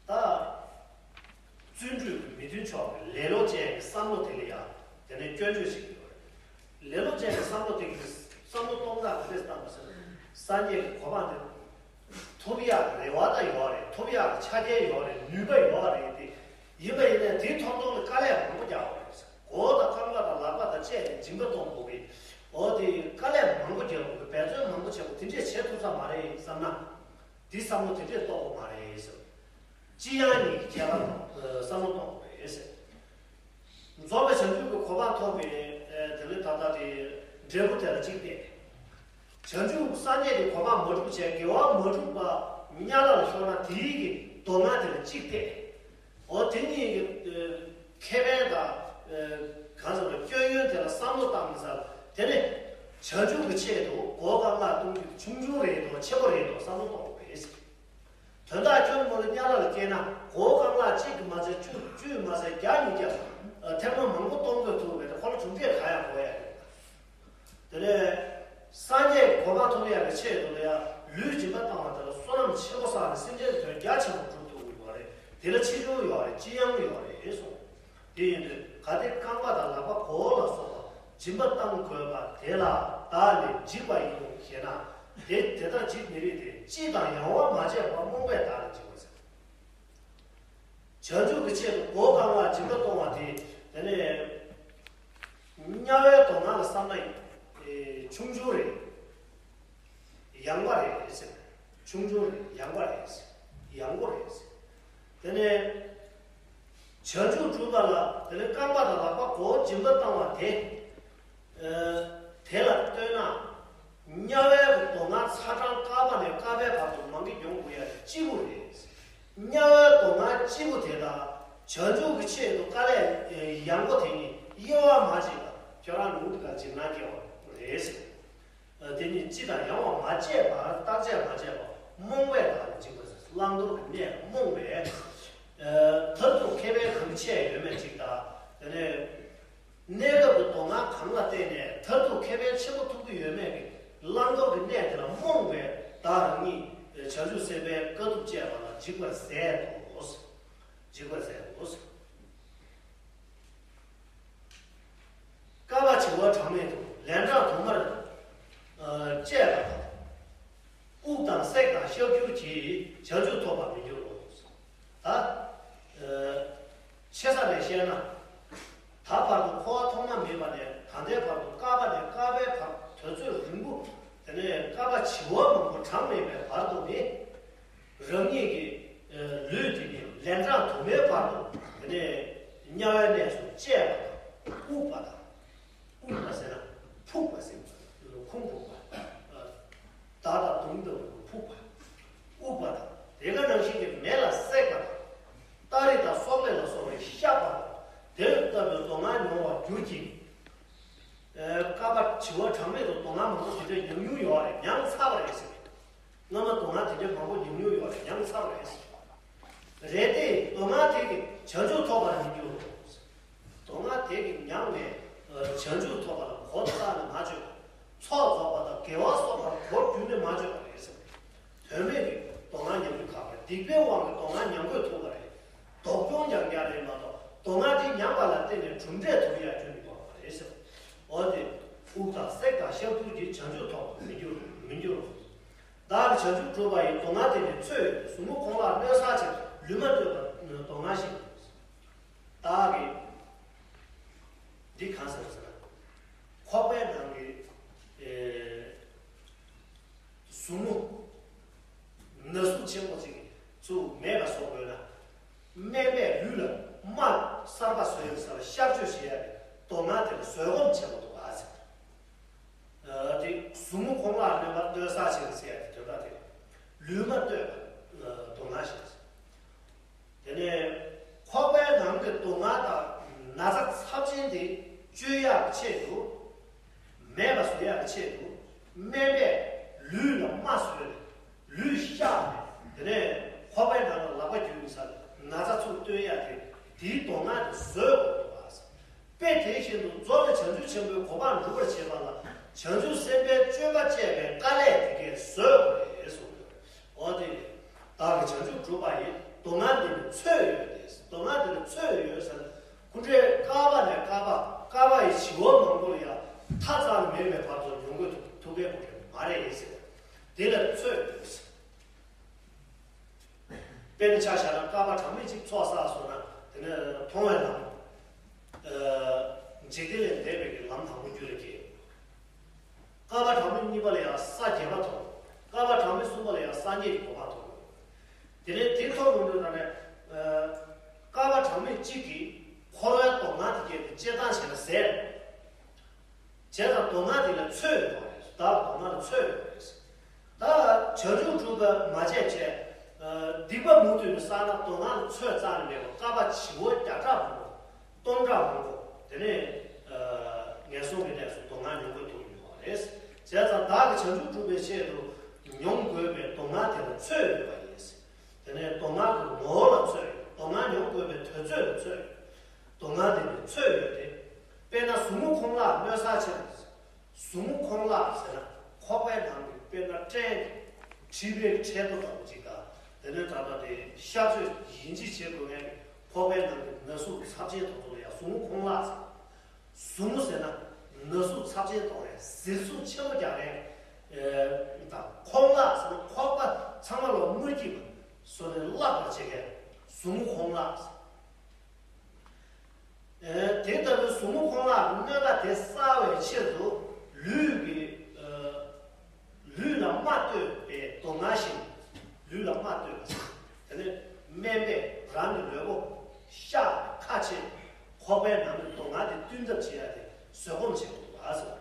ད། བརྩོན་འགྲུས་ཀྱི་མི་མཐུན་ཕྱོགས་ཀྱི་ལེ་ལོ་ཅན་གྱི་བསམ་བློ་དེ་ལ་ཡང་དེ་ནས་སྐྱོན་བརྗོད་བྱེད་ཀྱི་ཡོད་རེད། ལེ་ལོ་ཅན་གྱི་བསམ་བློ་དེ་གི་བསམ་བློ་གཏོང་སྟངས་ག་འདྲས་བཏང་བ་ཟེར་ན། སངས་རྒྱས་ཀྱི་གོ་འཕང་དེ་ཐོབ་ཡག་རེ་བ་ད་ཡོད་རེད། ཐོབ་ཡག་ཆ་རྐྱེན་ཡོད་རེད། ནུས་པ་ཡོད་རེད་དེ། ཡིན་པ་ཡིན་ནའི་དེ་ཐོབ་ཐང་ལ་དཀའ་ལས་མང་པོ་རྒྱག་དགོས་རེད། མགོ་དང་རྐང་པ་དང་ལག་པ་དང་བཅས་ཏེ་སྦྱིན་པ་གཏོང་དགོས་པས། འོ་དེ་དཀའ་ལས་མང་པོ་རྒྱག་དགོས་པས་འབད་བརྩོན་མང་པོ་བྱེད་དགོས་དེ་འདྲས་བྱེད་ཐུབ་ས་མ་རེད་བསམ་ན། དེ་བསམ་བློ་དེ་འདྲས་གཏོང་དགོས་མ་རེད་ཟེར། ཅི་ཡང་ཉིད་ཀྱི་ཁྱད་པར་དུ་བསམ་བློ་གཏོང་དགོས་རེད་ཟེར། རྫོགས་པའི་བྱང་ཆུབ་ཀྱི་གོ་འཕང་ཐོབ་པའི་དེ་ལས་ད་ལྟ་དེ་འབྲས་བུ་དེ་ལ་གཅིག་བལྟས། བྱང་ཆུབ་སངས་རྒྱས་ཀྱི་གོ་འཕང་མ་གྲུབ་བྱས་དགེ་བ་མ་གྲུབ་པ་དམྱལ་བ་ལ་ཤོར་ན་དེའི་གི་སྡུག་བསྔལ་དེ་ལ་གཅིག་བལྟས། འོ་དེ་གཉིས་ཀྱི་ཁེ་ཕན་དང་གང་ཟེར་བ་སྐྱོན་ཡོན་དེ་ལ་བསམ་བློ་བཏང་མི་ཚར། དེ་ནས་བྱང་ཆུབ་ཀྱི་ཆེད་དུ་མགོ་རྐང་ལག་གཏོང་རྒྱུ་ཆུང་ཆུང་རེད་དོ་ཆེན་པོ་རེད་དོ་བསམ་བློ་གཏོང་དགོས་རེད། དོན་དག་ཁྱོད་མོ་ལ་དམྱལ་བ་ལ་སྐྱེས་ན་མགོ་རྐང་ལག་གཅིག་གིས་མ་ཚད་བཅུ་བཅུས་མ་ཚད་བརྒྱ་ཉིས་བརྒྱ་ཐེངས་མ་མང་པོ་གཏོང་དགོས་ཐུག་པས་ཁོ་ལ་གྲུབ་འབྲས་ག་ཡང་དགོས་ཡ་རེད། དེ་ནས་སངས་རྒྱས་ཀྱི་གོ་འཕང་ཐོབ་ཡག་གི་ཆེད་དུ་ལ་ཡང་ལུས་སྦྱིན་པ་བཏང་བ་དེ་ལ་བསོད་ནམས་ཆེན་པོ་བསགས་ནས་སེམས་ཅན་དོན་རྒྱ་ཆེན་པོ་སྒྲུབ་ཐུབ་ཀྱི་ཡོད་རེད། དེ་ལ་ཆེ་ཆུང་ཡོད་རེད། ལྕི་ཡང་ཡོད་རེད་གསུངས། དེ་ཡིན་དུས་གལ་ཏེ་རྐང་པ་དང་ལག་པ་མགོ་བོ་ལ་སོགས་པ་སྦྱིན་པ་བཏང་དགོས་པ་དེ་ལ་བདག་ནི་འཇིགས་པ་ཡིན་ནོ་ཞེ་ན། དེ་དེ་ལྟར་འཇིགས་མི་རིགས་ཏེ། ལྕི་དང་ཡང་བ་མ་བྱས་པར་རྨོངས་པས་བདག་ནི་འཇིགས་པར་ཟད། བྱང་ཆུབ་ཀྱི་ཆེད་དུ་མགོ་རྐང་ལག་སྦྱིན་པ་གཏོང་བ་དེ་དེ་ནས་དམྱལ་བའི་སྡུག་བསྔལ་ལ་བསམ་ན་ཆུང་ཆུང་རེད། ཡང་བ་རེད་ཟེར། ཆུང་ཆུང་རེད། ཡང་བ་རེད་ཟེར། ཡང་བོ་རེད་ཟེར། དེ་ནས་བྱང་ཆུབ་སྒྲུབ་པ་ལ་དེ་ནས་རྐང་པ་དང་ལག་པ་མགོ་བོ་སྦྱིན་པ་བཏང་བ་དེ། དེ་ལ་ལྟོས་ན། དམྱལ་བའི་སྡུག་བསྔལ་ཚ་གྲང་དཀའ་བ་ནས་དཀའ་བའི་བར་དུ་མང་གི་མྱོང་དགོས་ཡ་དེ་གཅིག་པུ་རེད། དམྱལ་བའི་སྡུག་བསྔལ་གཅིག་པུ་དེ་དང་བྱང་ཆུབ་ཀྱི་ཆེད་དུ་དཀའ་ལས་ཡང་པོ་དེ་གཉིས་དབྱེ་བ་མ་ཕྱེ་བར་ཁྱོད་རང་ལུང་དེ་ག་འཇིགས་སྣང་སྐྱེ་བ་རེད་ཟེར། དེ་ཉིད་ལྕི་དང་ཡང་བ་མ་བྱས་པར་བརྟག་དཔྱད་མ་བྱས་པར་རྨོངས་པས་བདག་ནི་འཇིགས་པར་ཟད། བླང་དོར་གྱི་གནས་རྨོངས་པས། མཐར་ཐུག་ཁེ་ཕན་གང་ཆེ་ཡོད་མེད་ཅིག་དང་། དེ་ནས་གནས་སྐབས་ཀྱི་སྡུག་བསྔལ་གང་ལ་བརྟེན་ནས་མཐར་ཐུག་ཁེ་ཕན་ཆེན་པོ་ཐོབ་ཀྱི་ཡོད་མེད་ཀྱི་བླང་དོར་གྱི་གནས་དེ་ལ་རྨོངས་པས་བདག་རང་ཉིད་བྱང་ཆུབ་སེམས་དཔའི་དཀའ་ཐུབ་སྤྱད་པ་ལ་འཇིགས་པར་ཟད་དོ། འཇིགས་པར་ཟད་དོ། བསྐལ་པ་བྱེ་བ་གྲངས་མེད་དུ། ལན་གྲངས་དུ་མར་ཨ་བཅད་པ་དང་། དབུགས་དང་བསྲེག་དང་གཤག་འགྱུར་གྱིས་བྱང་ཆུབ་ཐོབ་པར་མི་འགྱུར་རོ། ད་ཨ་ཆེ་ས་ནས་བཤད་ན། ད་བར་དུ་འཁོར་བ་ཐོག་མ་མེད་པ་ནས་ད་ལྟའི་བར་དུ་བསྐལ་པ་ནས་བསྐལ་པའི་བར་དུས་ཚོད་རིང་པོ། དེ་ནས་བསྐལ་པ་བྱེ་བ་མང་པོ་གྲངས་མེད་པའི་བར་དུ་ནི། རང་ཉིད་ཀྱི་ཨ་ལུས་དེ་ནི་ལན་གྲངས་དུ་མའི་བར་དུ་དེ་ནས་དམྱལ་བའི་གནས་སུ་བཅད་པ་དང་དབུགས་པ་དང་། དབུགས་པ་ཟེར་ན་ཕུག་པ་ཟེར། ཁུང་ཕུག་པ། ཨ་མདའ་དང་མདུང་ལྟ་བུ་ཕུག་པ། དབུགས་པ་དང་དེ་ག་ནང་བཞིན་གྱི་མེ་ལ་བསྲེག་པ་དང་། སྟ་རེ་དང་སོག་ལེ་ལ་སོགས་པས་གཤགས་པ་དང་དེ་ལྟ་བུའི་སྡུག་བསྔལ་མྱོང་བར་འགྱུར་གྱི། ཨ་བསྐལ་པ་བྱེ་བ་གྲངས་མེད་དུ་སྡུག་བསྔལ་མང་པོ་དེ་འདྲ་མྱོང་མྱོང་ཡོད་རེད། མྱངས་ཚར་བ་རེད་ཟེར། སྔ་མ་སྡུག་བསྔལ་དེ་འདྲའི་མང་པོ་མྱོང་མྱོང་ཡོད་རེད། མྱངས་ཚར་བ་རེད། རེད་དེ་སྡུག་བསྔལ་དེ་གིས་བྱང་ཆུབ་ཐོབ་པར་མི་འགྱུར་རོ། སྡུག་བསྔལ་དེ་གིས་མྱངས་ནས་ཨ་བྱང་ཆུབ་ཐོབ་པ་ལ་གོ་བརྡ་བཏང་ནས་མ་བྱོས་པ། ཚོགས་རྫོགས་པ་དང་དགེ་བ་གསོག་པར་གོ་བསྒྱུར་ནས་མ་བྱོས་པ་རེད་ཟེར། དོན་མེད་ཀྱི་སྡུག་བསྔལ་མྱང་རྒྱུ་ཁག་པ་རེད། སྡིག་པའི་དབང་གིས་སྡུག་བསྔལ་མྱང་དགོས་ཐུག་པ་རེད། སྡུག་གྱོང་རྒྱག་རྒྱག་རེད་མ་གཏོགས་སྡུག་བསྔལ་དེ་མྱངས་པ་ལ་བརྟེན་ནས་གྲུབ་འབྲས་ཐོབ་ཡག་རྒྱུ་ནི་ཡོད་པ་མ་རེད་ཟེར། འོ་དེ་དབུགས་དང་བསྲེག་དང་གཤག་འགྱུར་གྱིས་བྱང་ཆུབ་ཐོབ་པར་མི་འགྱུར་མི་འགྱུར་རོ། བདག་གིས་བྱང་ཆུབ་བསྒྲུབས་པ་ཡི་སྡུག་བསྔལ་དེ་ནི་ཚོད་ཡོད་དེ། ཟུག་རྔུ་ཁོང་ལག་གནོད་ས་ཆེ། ལུས་མ་ལྟོས་པར་སྡུག་བསྔལ་ཞིང་། བདག་གིས། འདི་གང་ཟེར་ཟེར་ན། ཁོག་པའི་ནང་གི་ཨེ་ཟུག་རྔུ། ན་ཟུག་ཆེན་པོ་ཅིག་ཚུར་མེད་པ་བཟོ་དགོས་ན། སྨན་པས་ལུས་ལ་རྨ་གསར་པ་བཟོས་ཡོད་ས་ལ་གཤག་བཅོས་བྱེད་ཡ་གི་སྡུག་བསྔལ་དེ་ལ་བཟོད་སྒོམ་བྱེད་དགོས་འདུག་ག་ཟེར། ཨ་དེ་ཟུག་རྔུ་ཁོང་ལག་གནོད་པ་གནོད་ས་ཆེ་ཟེར་ཡ་གི་དོན་དག་དེ་ལུས་མ་ལྟོས་པ་སྡུག་བསྔལ་ཞིག་ཟེར། དེ་ནས་ཁོག་པའི་ནང་གི་སྡུག་བསྔལ་དང་ན་ཚ་ཚབས་ཆེན་དེ་བཅོས་ཡག་ཆེད་དུ། མེད་པ་བཟོ་ཡག་ཆེད་དུ། སྨན་པས་ལུས་ལ་རྨ་བཟོས་ནས་ལུས་གཤགས་ནས། དེ་ནས་ཁོག་པའི་ནང་ལ་ལག་པ་བརྒྱུས་ནས་ས་ན་ཚ་ཚུར་བཏོན་ཡག་དེ་དེའི་སྡུག་བསྔལ་དེ་བཟོད་དགོས་འདུག་ག་དཔེ་དེ་བཞིན་དུ་རྫོགས་པའི་བྱང་ཆུབ་ཆེན་པོའི་གོ་འཕང་སྒྲུབ་པར་བྱེད་པ་ལ་བྱང་ཆུབ་སེམས་དཔའི་སྤྱོད་པ་སྤྱད་པའི་དཀའ་ལས་དེ་གས་བཟོད་དགོས་རེད་གསུངས་ཡོད། འོ་དེ་ནི་བདག་གིས་བྱང་ཆུབ་བསྒྲུབས་པ་ཡི་སྡུག་བསྔལ་འདི་ནི་ཚོད་ཡོད་དེ། སྡུག་བསྔལ་འདི་ནི་ཚོད་ཡོད་ཟེར་ན། སྐུ་འདྲའི་བསྐལ་པ་ནས་བསྐལ་པ་བསྐལ་པ་ཡི་བྱེ་བ་མང་པོ་ལ་ཡང་མཐའ་རྩ་ནས་མེད་པའི་བར་དུ་མྱོང་དགོས་ཐུག་ཐུག་གི་མ་རེད་ཟེར། དེ་ལ་ཚོད་ཡོད་ཟེར། དཔེར་ན་ཆ་བཞག་ན་བསྐལ་པ་གྲངས་མེད་ཅིག་ཚོགས་བསགས་སོང་ན་དེ་ནས་མཐོང་བའི་ལམ། ཨ་འཇིག་རྟེན་ལས་འདས་པའི་གི་ལམ་དང་པོ་རྒྱུད་ལ་སྐྱེས། བསྐལ་པ་གྲངས་མེད་གཉིས་པ་ལ་ཡང་ས་བརྒྱད་པ་ཐོབ། བསྐལ་པ་གྲངས་མེད་གསུམ་པ་ལ་ཡང་སངས་རྒྱས་ཀྱི་གོ་འཕང་ཐོབ། དེ་ནས་དེ་ཐོབ་ཡོང་དུས་ད་ནས་ཨ་བསྐལ་པ་གྲངས་མེད་གཅིག་གི་འཁོར་བའི་སྡུག་བསྔལ་དེ་སྐྱེས་ཏེ་སྤྱིར་བཏང་བྱས་ན་ཟད། བྱས་ཙང་སྡུག་བསྔལ་དེ་ལ་ཚོད་ཡོད་པ་རེད། བདག་སྡུག་བསྔལ་ལ་ཚོད་ཡོད་པ་རེད། ད་བྱང་ཆུབ་སྒྲུབ་པ་མ་བྱས་བྱས། ཨ་སྡིག་པ་མུ་མཐུད་ནས་བསགས་ན་སྡུག་བསྔལ་ལ་ཚོད་རྩ་ནས་མེད་པ། བསྐལ་པ་བྱེ་བ་བརྒྱ་ཕྲག་མང་པོ། སྟོང་ཕྲག་མང་པོ། དེ་ནས་ཨ་ངན་སོང་གི་གནས་སུ་སྡུག་བསྔལ་མྱོང་དགོས་ཐུག་ཡོད་པ་རེད། བྱས་ཙང་བདག་གིས་བྱང་ཆུབ་སྒྲུབ་པའི་ཆེད་དུ་མྱོང་དགོས་པའི་སྡུག་བསྔལ་དེ་ལ་ཚོད་ཡོད་པ་ཡིན། དེ་ནས་སྡུག་བསྔལ་གྱི་ངོ་བོ་ལ་ཚོད་ཡོད། སྡུག་བསྔལ་མྱོང་དགོས་པའི་དུས་ཚོད་ལ་ཚོད་ཡོད། སྡུག་བསྔལ་དེ་ནི་ཚོད་ཡོད་དེ། དཔེར་ན་ཟུག་རྔུ་ཁོང་ལག་གནོད་ས་ཆེ་བ། ཟུག་རྔུ་ཁོང་ལག་ཟེར་ན་ཁོག་པའི་ནང་གི་དཔེར་ན་སྐྲན་གྱི་མཁྲིས་པའི་ཁྲལ་དོ་ལྟ་བུ་ཅིག་དང་། དེ་ནས་ད་ལྟ་དེ་གཤག་བཅོས་ཡིན་གཅིག་བྱེད་དགོས་མཁན་གྱི་ཁོག་པའི་ནང་གི་ན་ཟུག་ཚབས་ཆེན་དོ་ཚོ་ལ་ཡང་ཟུག་རྔུ་ཁོང་ལག་ཟེར། ཟུག་རྔུ་ཟེར་ན་ན་ཟུག་ཚབས་ཆེན་གཏོང་མཁན་ཟེར་ཟུག་ཆེན་པོ་རྒྱག་མཁན། ཨེ་དང་ཁོང་ལག་ཟེར་ན་ཁོག་པ་ཚང་མ་ལ་རྔུལ་གྱིས་བཟོས་ནས་བརླག་པར་བྱེད་མཁན་ཟུག་རྔུ་ཁོང་ལག་ཟེར། ཨེ་དེ་ལྟ་བུའི་ཟུག་རྔུ་ཁོང་ལག་གནོད་པ་དེ་བསལ་བའི་ཕྱིར་དུ་ལུས་ཀྱི་ཨ་ལུས་ལ་རྨ་གཏོད་པའི་སྡུག་བསྔལ་ཞིང་། ལུས་ལ་རྨ་གཏོད་པ། དེ་ནས་སྨན་པས་རང་གི་ལུས་པོ་གཤགས་ནས་ཁ་ཕྱེ། ཁོག་པའི་ནང་གི་སྡུག་བསྔལ་དེ་བཏོན་ཐབས་བྱེད་ཡ་དེ་བཟོད་སྒོམ་བྱེད་དགོས་འདུག་ག་ཟེར།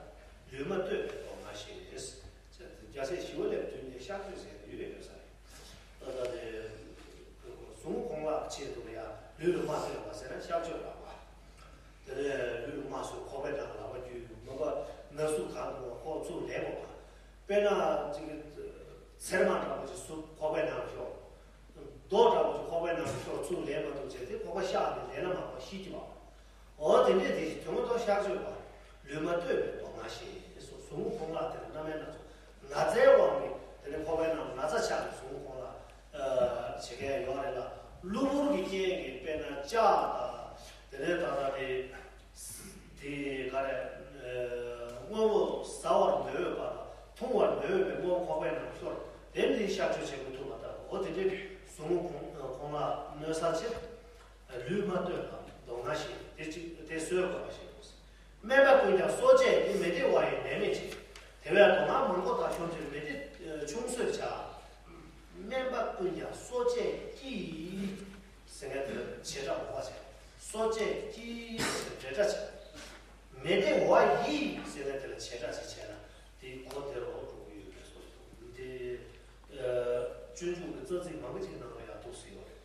ལུས་མ་གཏོད་པའི་སྡུག་བསྔལ་ཞིང་། རྒྱལ་སྲས་ཞི་བ་ལྷས་བསྟན་ནས་གཤག་བཅོས་ཟེར་ཡོད་རེད་ཟེར། ད་ལྟ་དེ་ཟུག་རྔུ་ཁོང་ལག་ཆེད་དུ་ཡང་ལུས་ལ་རྨ་གཏོད་པ་ཟེར་ན་གཤག་བཅོས་རག་པ། དེ་ནས་ལུས་ལ་རྨ་གསོས། ཁོག་པའི་ནང་ལ་ལག་པ་བརྒྱུས། མ་པ་ན་ཟུག་གང་འདུག་པ་ཁོག་ཚུར་ལེན་དགོས་པ། དཔེར་ན་ཅིག་ཚེར་མ་འདྲ་པོ་ཅིག་ཟུག་ཁོག་པའི་ནང་ལ་ཤོར། རྡོ་འདྲ་པོ་ཅིག་ཁོག་པའི་ནང་ལ་ཤོར། ཚུར་ལེན་མ་ཐུབ་བྱས་ཏེ་ཁོག་པ་གཤགས་ནས་ལེན་ན་མ་གཏོགས་ཤི་གི་མ་རེད། འོ་དེ་འདྲས་དེ་བཞིན་དོན་དུ་གཤག་བཅོས་པ། ལུས་མ་གཏོད་པའི་སྡུག་བསྔལ་ཞེས་སོ། ཟུག་རྔུ་ཁོང་ལག་དེ་ལ་རྣམ་སྨིན་སྣ་ཚོགས། ན་ཚའི་དབང་གིས་དེ་ནས་ཁོག་པའི་ནང་ན་ཚ་ཆགས་ནས་ཟུག་རྔུ་ཁོང་ལག་ཨ་བྱེད་མཁན་ཡོད་རེད་ལ། གློ་བུར་གྱི་རྐྱེན་གྱིས་དཔེར་ན་ལྕགས་དང་དེ་ནས་ད་ལྟ་དེ་དེ་ག་རེ་ཨ་དངོས་པོ། ཟ་བར་མི་འོས་པ་དང་འཐུང་བར་མི་འོས་པའི་སྔོན་ཁོག་པའི་ནང་ཤོར། དེ་འདི་གཤག་བཅོས་བྱེད་དགོས་ཐུག་པ་ལྟ་བུ། འོ་དེ་འདྲའི་ཟུག་རྔུ་ཁོང་ཁོང་ལ་གནོད་སེལ་ཕྱིར། ལུས་མ་ལྟོས་པར་མདོ་སྔགས་ཤིག་དེ་གཅིག་དེ་གསོལ་དགོས་པ་ཞིག་དགོས། སྨན་པ་ཀུན་ཀྱང་གསོ་དཔྱད་ཀྱིས། མི་བདེ་བ་ཡི་ནད་མེད་ཅིང་། དེ་བས་མདོ་སྔགས་མང་པོ་དག་གཞོམ་ཕྱིར། མི་བདེ་ཆུང་གསོས་བྱ། སྨན་པ་ཀུན་ཀྱང་གསོ་དཔྱད་ཀྱིས་ཟེར་མཁན་དེ་ལ་བྱེ་བྲག་འགོག་པ་བྱས། གསོ་དཔྱད་ཀྱིས་ཟེར་འབྲེལ་སྒྲ་བྱས། མི་བདེ་བ་ཡིས་ཟེར་མཁན་དེ་ལ་བྱེ་བྲག་ཅིག་བྱས་ན་དེ་གོ་བདེ་རུ་འགྲོ་གི་ཡོད་པའི་བཟོ་ཞིག་འདུག་དེ་སྤྱོད་འཇུག་གི་རྩ་ཚིག་མང་པོ་ཅིག་ནང་ལ་ཡང་འདུག་སེ་ཡོད་རེད།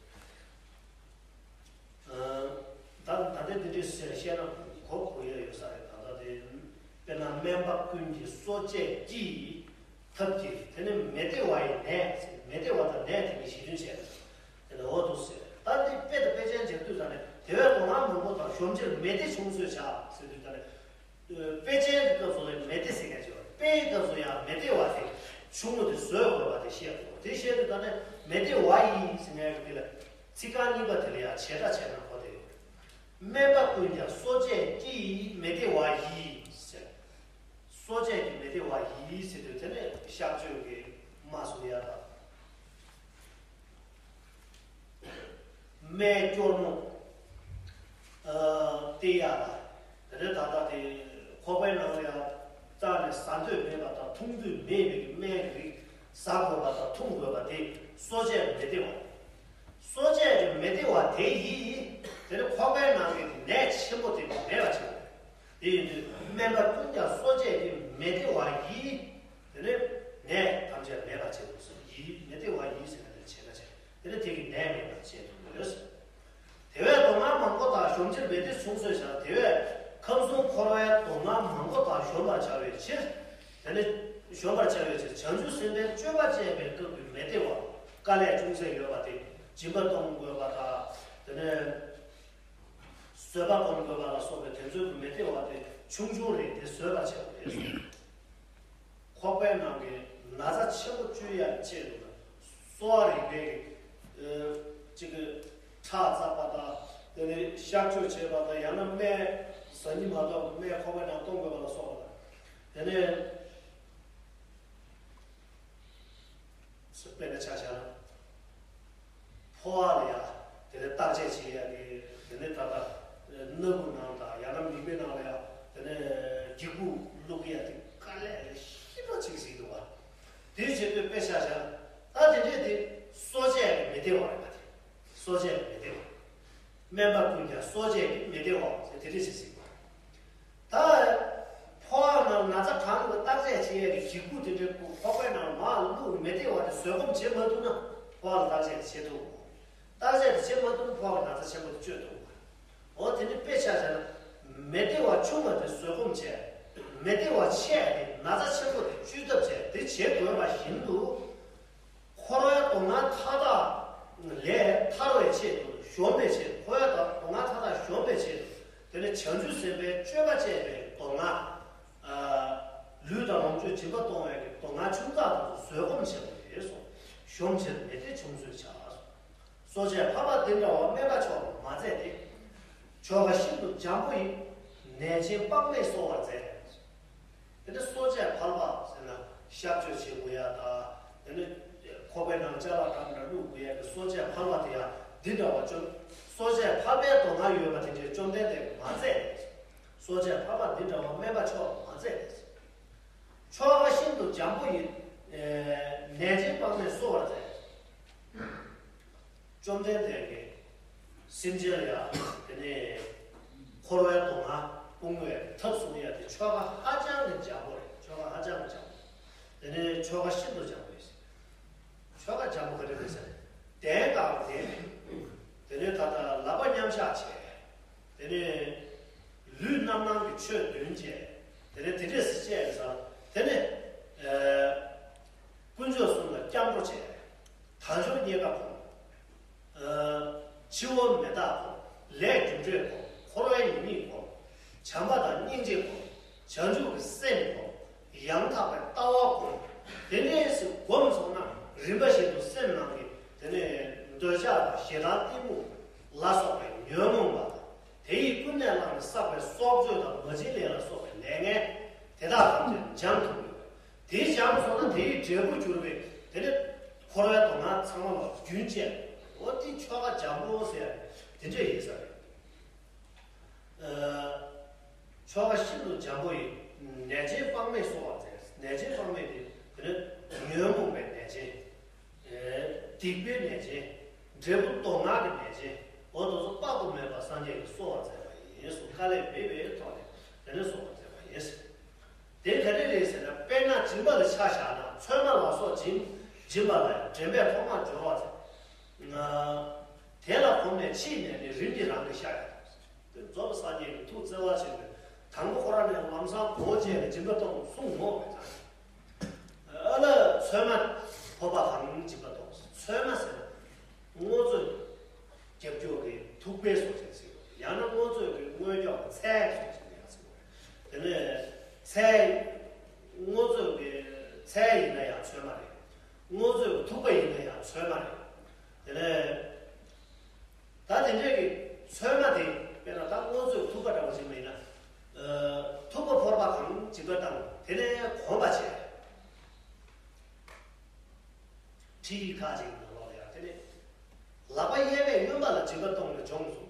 ད་ད་ལྟ་འདི་འདྲའི་ཟེར་བཤད་ན་གོ་གོ་ཡ་ཡོད་ས་རེད། ད་ལྟ་དེ་དཔེར་ན་སྨན་པ་ཀུན་གྱི་གསོ་དཔྱད་ཀྱི་ཐབས་ཀྱིས། དེ་ནི་མི་བདེ་བ་ཡི་ནད། མི་བདེ་བ་དང་ནད་དེ་གཉིས་གཞི་མཐུན་བྱས་ནས་དེ་ནི་འོ་འདུག་ཟེར། ད་འདི་དཔེ་དང་དཔེ་ཅན་འཇོག་དུས་ད་ནི་དེ་བས་མདོ་སྔགས་མང་པོ་དག་གཞོམ་ཕྱིར། མི་བདེ་ཆུང་གསོས་བྱ་ཟེར་དུས་ད་ནི། དཔེ་ཅན་གྱི་སྐབས་སུ་ལ་མི་བདེ་ཟེར་མཁན་ཅིག་ཡོད་རེད། དཔེའི་སྐབས་སུ་ཡང་མི་བདེ་བ་དེ་ཆུང་ངུ་དེ་བཟོད་དགོས་པ་དེ་བཤད་དགོས། དེ་བཤད་དུས་ད་ནི་མི་བདེ་བ་ཡིས་ཟེར་མཁན་གྱི་དེ་ལ་ཚིག་རྐང་གཉིས་པ་དེ་ལ་ཡང་བྱེ་བྲག་བྱས་ན་གོ་བདེ་ཡོད་རེད། སྨན་པ་ཀུན་ཀྱང་གསོ་དཔྱད་ཀྱིས། མི་བདེ་བ་ཡིས་ཟེར། གསོ་དཔྱད་ཀྱིས་མི་བདེ་བ་ཡིས་ཟེར་དུས་དེ་ནི་གཤག་བཅོས་ཀྱི་རྨ་བཟོ་ཡ་དང་། སྨན་སྐྱོར་མོ་སྟེར་ཡ་ལ། དེ་ནས་ད་ལྟ་དེ་ཁོག་པའི་ནང་ལ་ཡང་རྩ་ནས་ཟ་འདོད་མེད་པ་དང་འཐུང་འདོད་མེད་པའི་སྨན་གྱི་རིགས་ཟ་དགོས་པ་དང་འཐུང་དགོས་པ་དེ་གསོ་དཔྱད་མི་བདེ་བ། གསོ་དཔྱད་ཀྱི་མི་བདེ་བ་དེ་ཡིས་དེ་ནི་ཁོག་པའི་ནང་གི་ནད་ཆེན་པོ་དེ་མེད་པ་བྱེད་དགོས། དེ་ཡིན་དུས་སྨན་པ་ཀུན་ཀྱང་གསོ་དཔྱད་ཀྱིས། མི་བདེ་བ་ཡིས་དེ་ནི་ནད་ཐམས་ཅད་མེད་པར་བྱེད་དགོས་སོ། ཡིས། མི་བདེ་བ་ཡིས་ཟེར་ན་དེ་བྱེད་ན་བྱེད། དེ་ནི་དེ་གི་ནད་མེད་པར་བྱེད་ཐུབ་ཡོད། དེ་བས་མདོ་སྔགས་མང་པོ་དག་གཞོམ་ཕྱིར། མི་བདེ་ཆུང་གསོས་བྱ། དེ་བས་ཁམས་གསུམ་འཁོར་བའི་མདོ་སྔགས་མང་པོ་དག་གཞོམ་པར་བྱ་བའི་ཕྱིར། དེ་ནི་གཞོམ་པར་བྱ་བའི་ཕྱིར་བྱང་ཆུབ་སེམས་དཔའི་སྤྱོད་པ་སྤྱད་པའི་སྐབས་ཀྱི་མི་བདེ་བ་དཀའ་ལས་ཅུང་ཟད་ཡོད་པ་དེ། སྦྱིན་པ་གཏོང་དགོས་པ་དང་། དེ་ནས་བཟོད་པ་སྒོམ་དགོས་པ་ལ་སོགས་པའི་དེ་ཚོའི་མི་བདེ་བ་དེ་ཆུང་ཆུང་རེད། དེ་བཟོད་པར་བྱ་དགོས་རེད། ཁོག་པའི་ནང་གི་ན་ཚ་ཆེན་པོ་བཅོས་ཡ་ཆེད་དུ་གསོ་བ་རིག་པའི་གི་ཅིག་གི་ཁྲག་བཙགས་པ་དང་། དེ་ནས་གཤག་བཅོས་བྱེད་པ་དང་། ཡང་ན་སྨན་ཟ་སྙིང་མ་འདོད་པའི་སྨན་ཁོག་པའི་ནང་གཏོང་དགོས་པ་ལ་སོགས་པ་དང་། དེ་ནས་དཔེར་ན་ཆ་བཞག་ན། ཕོ་བ་ལ་ཡ་དེ་ནས་བརྟག་དཔྱད་བྱེད་ཡ་གི། དེ་ནས་ད་ལྟ་སྣ་ཁུག་ནང་དང་ཡང་ན་མིད་པའི་ནང་ལ་ཡ་དེ་ནས་ལྗིད་ཁུག་བླུག་ཡ་དེ་དཀའ་ལས་ཞེ་པོ་ཅིག་ཟིག་འདུག་བ། དེ་བྱེད་དུས་དཔེ་ཆ་བཞག་ན་ད་དེ་འདྲས་དེ་གསོ་དཔྱད་ཀྱི་མི་བདེ་བ་རེད་པ། དེ་གསོ་དཔྱད་ཀྱི་མི་བདེ་བ། སྨན་པ་ཀུན་ཀྱང་གསོ་དཔྱད་ཀྱི་མི་བདེ་བ་ཟེར་དེ་འདྲས་ཞིག་ཟིག་བ། ད་ཕོ་བ་ནང་ན་ཚ་གང་གི་བརྟག་དཔྱད་བྱེད་ཡས་ཀྱི་ལྗིད་ཁུག་དེ་འདྲའི་ཁོག་པའི་ནང་མར་བླུགས། མི་བདེ་བ་དེ་བཟོད་སྒོམ་བྱེད་མ་ཐུབ་ན་ཕོ་བ་ལ་བརྟག་དཔྱད་བྱེད་ཐུབ། བརྟག་དཔྱད་དེ་བྱེད་མ་ཐུབ་ན་ཕོ་བ་ལ་ན་ཚ་ཆེན་པོ་དེ་བཅོས་ཐུབ། འོ་དེ་ནི་དཔེ་ཆ་བཞག་ན་མི་བདེ་བ་ཆུང་བ་དེ་བཟོད་སྒོམ་བྱས། མི་བདེ་བ་ཆེ་བ་དེ་ན་ཚ་ཆེན་པོ་དེ་བཅོས་ཐབས་བྱས། དེ་བྱེད་དགོས་པ་བཞིན་དུ། འཁོར་བའི་སྡུག་བསྔལ་མཐའ་དག་ལས་ཐར་བའི་ཆེད་དུ། གཞོམ་པའི་ཆེད་དུ། འཁོར་བའི་སྡུག་བསྔལ་མཐའ་དག་གཞོམ་པའི་ཆེད་དུ། དེ་ནི་བྱང་ཆུབ་སེམས་དཔའི་སྤྱོད་པ་སྤྱད་པའི་མདོ་སྔགས། ལུས་དང་ལོངས་སྤྱོད་སྦྱིན་པ་གཏོང་བའི་གི་མདོ་སྔགས་ཆུང་ཙག་དེ་ཚོ་བཟོད་སྒོམ་བྱེད་པ་རེད་གསུངས། གཞོམ་ཕྱིར་མི་བདེ་ཆུང་གསོས་བྱ་གསུངས། གསོ་དཔྱད་ཕལ་པ་འདི་འདྲ་བ། སྨན་པ་མཆོག་མ་མཛད་དེ། ཆོ་ག་ཤིན་ཏུ་འཇམ་པོ་ཡིས། ནད་ཅན་དཔག་མེད་གསོ་བར་མཛད། དེ་ནི་གསོ་དཔྱད་ཕལ་པ་ཟེར་ན་གཤག་བཅོས་བྱེད་དགོས་ཡ་དང་། དེ་ནི་ཁོག་པའི་ནང་ཅ་ལག་འདྲ་འདྲ་བླུགས་དགོས་ཡ་གི་གསོ་དཔྱད་ཕལ་པ་དེ་ཡང་འདི་འདྲ་བ་བཅོ། གསོ་དཔྱད་ཕལ་པའི་མདོ་སྔགས་ཡོད་པ་དེ་འདྲའི་བཅོམ་ལྡན་འདས་མ་མཛད། གསོ་དཔྱད་ཕལ་པ་འདི་འདྲ་བ་སྨན་པ་མཆོག་མ་མཛད། ཆོ་ག་ཤིན་ཏུ་འཇམ་པོ་ཡིས། ནད་ཅན་དཔག་མེད་གསོ་བར་མཛད། བཅོམ་ལྡན་འདས་ཀྱིས་སེམས་ཅན་ལ་ཡང་དེ་ནས་འཁོར་བའི་སྡུག་བསྔལ་སྤོང་བའི་ཐབས་གསུང་ཡ་དེ་ཆོ་ག་ཧ་ཅང་གི་འཇམ་པོ་རེད། ཆོ་ག་ཧ་ཅང་གི་འཇམ་པོ། དེ་ནས་ཆོ་ག་ཤིན་ཏུ་འཇམ་པོ་ཡིན། ཆོ་ག་འཇམ་པོ་ག་རེ་རེད་ཟེར་ན། གདན་དཀར་པོ་གདན། དེ་ནས་ད་ལྟ་ལག་པ་མཉམ་བཞག་བྱས། དེ་ནས་ལུས་རྣམ་སྣང་གི་ཆོས་བདུན་བྱས། དེ་ནས་དེ་འདྲས་སེ་བྱས་ཙང་དེ་ནས་དཀོན་མཆོག་གསུམ་ལ་སྐྱབས་འགྲོ་བྱས། དལ་འབྱོར་རྙེད་དཀའ་སྒོམ། ཨ། འཆི་བ་མི་རྟག་སྒོམ། ལས་རྒྱུ་འབྲས་སྒོམ། འཁོར་བའི་ཉེས་དམིགས་སྒོམ། བྱམས་པ་དང་སྙིང་རྗེ་སྒོམ། བྱང་ཆུབ་ཀྱི་སེམས་སྒོམ། ཡང་དག་པའི་ལྟ་བ་སྒོམ། དེ་འདྲས་སེ་སྒོམ་སོང་ན་རིམ་པ་བཞིན་དུ་སེམས་ནང་གི་དེ་ནས་འདོད་ཆགས་དང་ཞེ་སྡང་གཏི་མུག་ལ་སོགས་པའི་ཉོན་མོངས་པ་དང་། དེ་ཡིས་ཀུན་ནས་བསླངས་ནས་བསགས་པའི་སྲོག་གཅོད་དང་མ་བྱིན་ལེན་ལ་སོགས་པའི་ལས་ངན། དེ་དག་ཐམས་ཅད་འཇོམས་ཐུབ་ཡོད། དེ་འཇོམས་སོང་ན་དེའི་འབྲས་བུར་གྱུར་པའི་དེ་ནི་འཁོར་བའི་སྡུག་བསྔལ་ཚང་མ་ལ་རྒྱུན་བཅད། འོ་དེ་ཆོ་ག་འཇམ་པོ་ཟེར་ཡ་དེ་འདྲ་ཡིན་ས་རེད། ཨ། ཆོ་ག་ཤིན་ཏུ་འཇམ་པོ་ཡིས། ནད་ཅན་དཔག་མེད་གསོ་བར་མཛད། ནད་ཅན་དཔག་མེད་དེ་དེ་ནི་ཉོན་མོངས་པའི་ནད་ཅན། ཨེ། སྡིག་པའི་ནད་ཅན། འབྲས་བུ་སྡུག་བསྔལ་གྱི་ནད་ཅན། འོ་དེ་ཚོ་དཔག་ཏུ་མེད་པ་སངས་རྒྱས་ཀྱིས་གསོ་བར་མཛད་པ་ཡིན་གསུངས། དཀའ་ལས་མེད་པའི་ཐོག་ནས་དེ་ནས་གསོ་བར་མཛད་པ་ཡིན། དེ་ག་འདྲ་རེད་ཟེར་ན། དཔེར་ན་སྦྱིན་པ་ལ་ཆ་བཞག་ན། ཚོད་མ་ལ་སོགས་སྦྱིན་སྦྱིན་པ་ལ་ཡང་དྲན་པས་ཐོག་མར་སྦྱོར་བར་མཛད། དེ་ལ་གོམས་ནས་ཕྱིས་ནས་ནི་རིམ་གྱིས་རང་གི་ཤ་ཡང་། དེ་རྫོགས་པའི་སངས་རྒྱས་ཀྱིས་ཐུགས་བརྩེ་བ་ཆེན་པོས། དང་པོ་ཁོ་རང་ནས་ལམ་སང་གོ་བྱས་ནས་སྦྱིན་པ་གཏོང་གསུངས་མོད། ཨ་ལ་ཚོད་མ་ཕོར་པ་གང་སྦྱིན་པ་གཏོང་། ཚོད་མ་ཟེར་ན་དངོས་གཙོ་རྒྱབ་སྐྱོར་གྱི་ཐུག་པའི་སོགས་ཅན་ཟེར་བ། ཡང་ན་དངོས་གཙོ་གི་དངོས་སྐྱོར་གྱི་ཚལ་སོགས་ཅན་ཡང་ཟེར་བ། དེ་ནས་ཚལ། དངོས་གཙོ་གི་ཚལ་ཡིན་ན་ཡང་ཚོད་མ་རེད། དངོས་གཙོ་གི་ཐུག་པ་ཡིན་ན་ཡང་ཚོད་མ་རེད། དེ་ནས། ད་དེ་འདྲས་ཀྱི་ཚོད་མ་དེ། དཔེར་ན་ད་དངོས་གཙོའི་ཐུག་པ་འདྲ་བ་ཞིག་མ་ཡིན་ན། ཨ། ཐུག་པ་ཕོར་པ་གང་སྦྱིན་པ་བཏང་། དེ་ནས་གོམས་པ་བྱས། ཁྲིད་ཡིག་ཁག་ཅིག་ནང་ལོགས་ལ་ཡང་དེ་ནས་ལག་པ་གཡས་པས་གཡོན་པ་ལ་སྦྱིན་པ་གཏོང་བའི་སྦྱོང་གསུངས།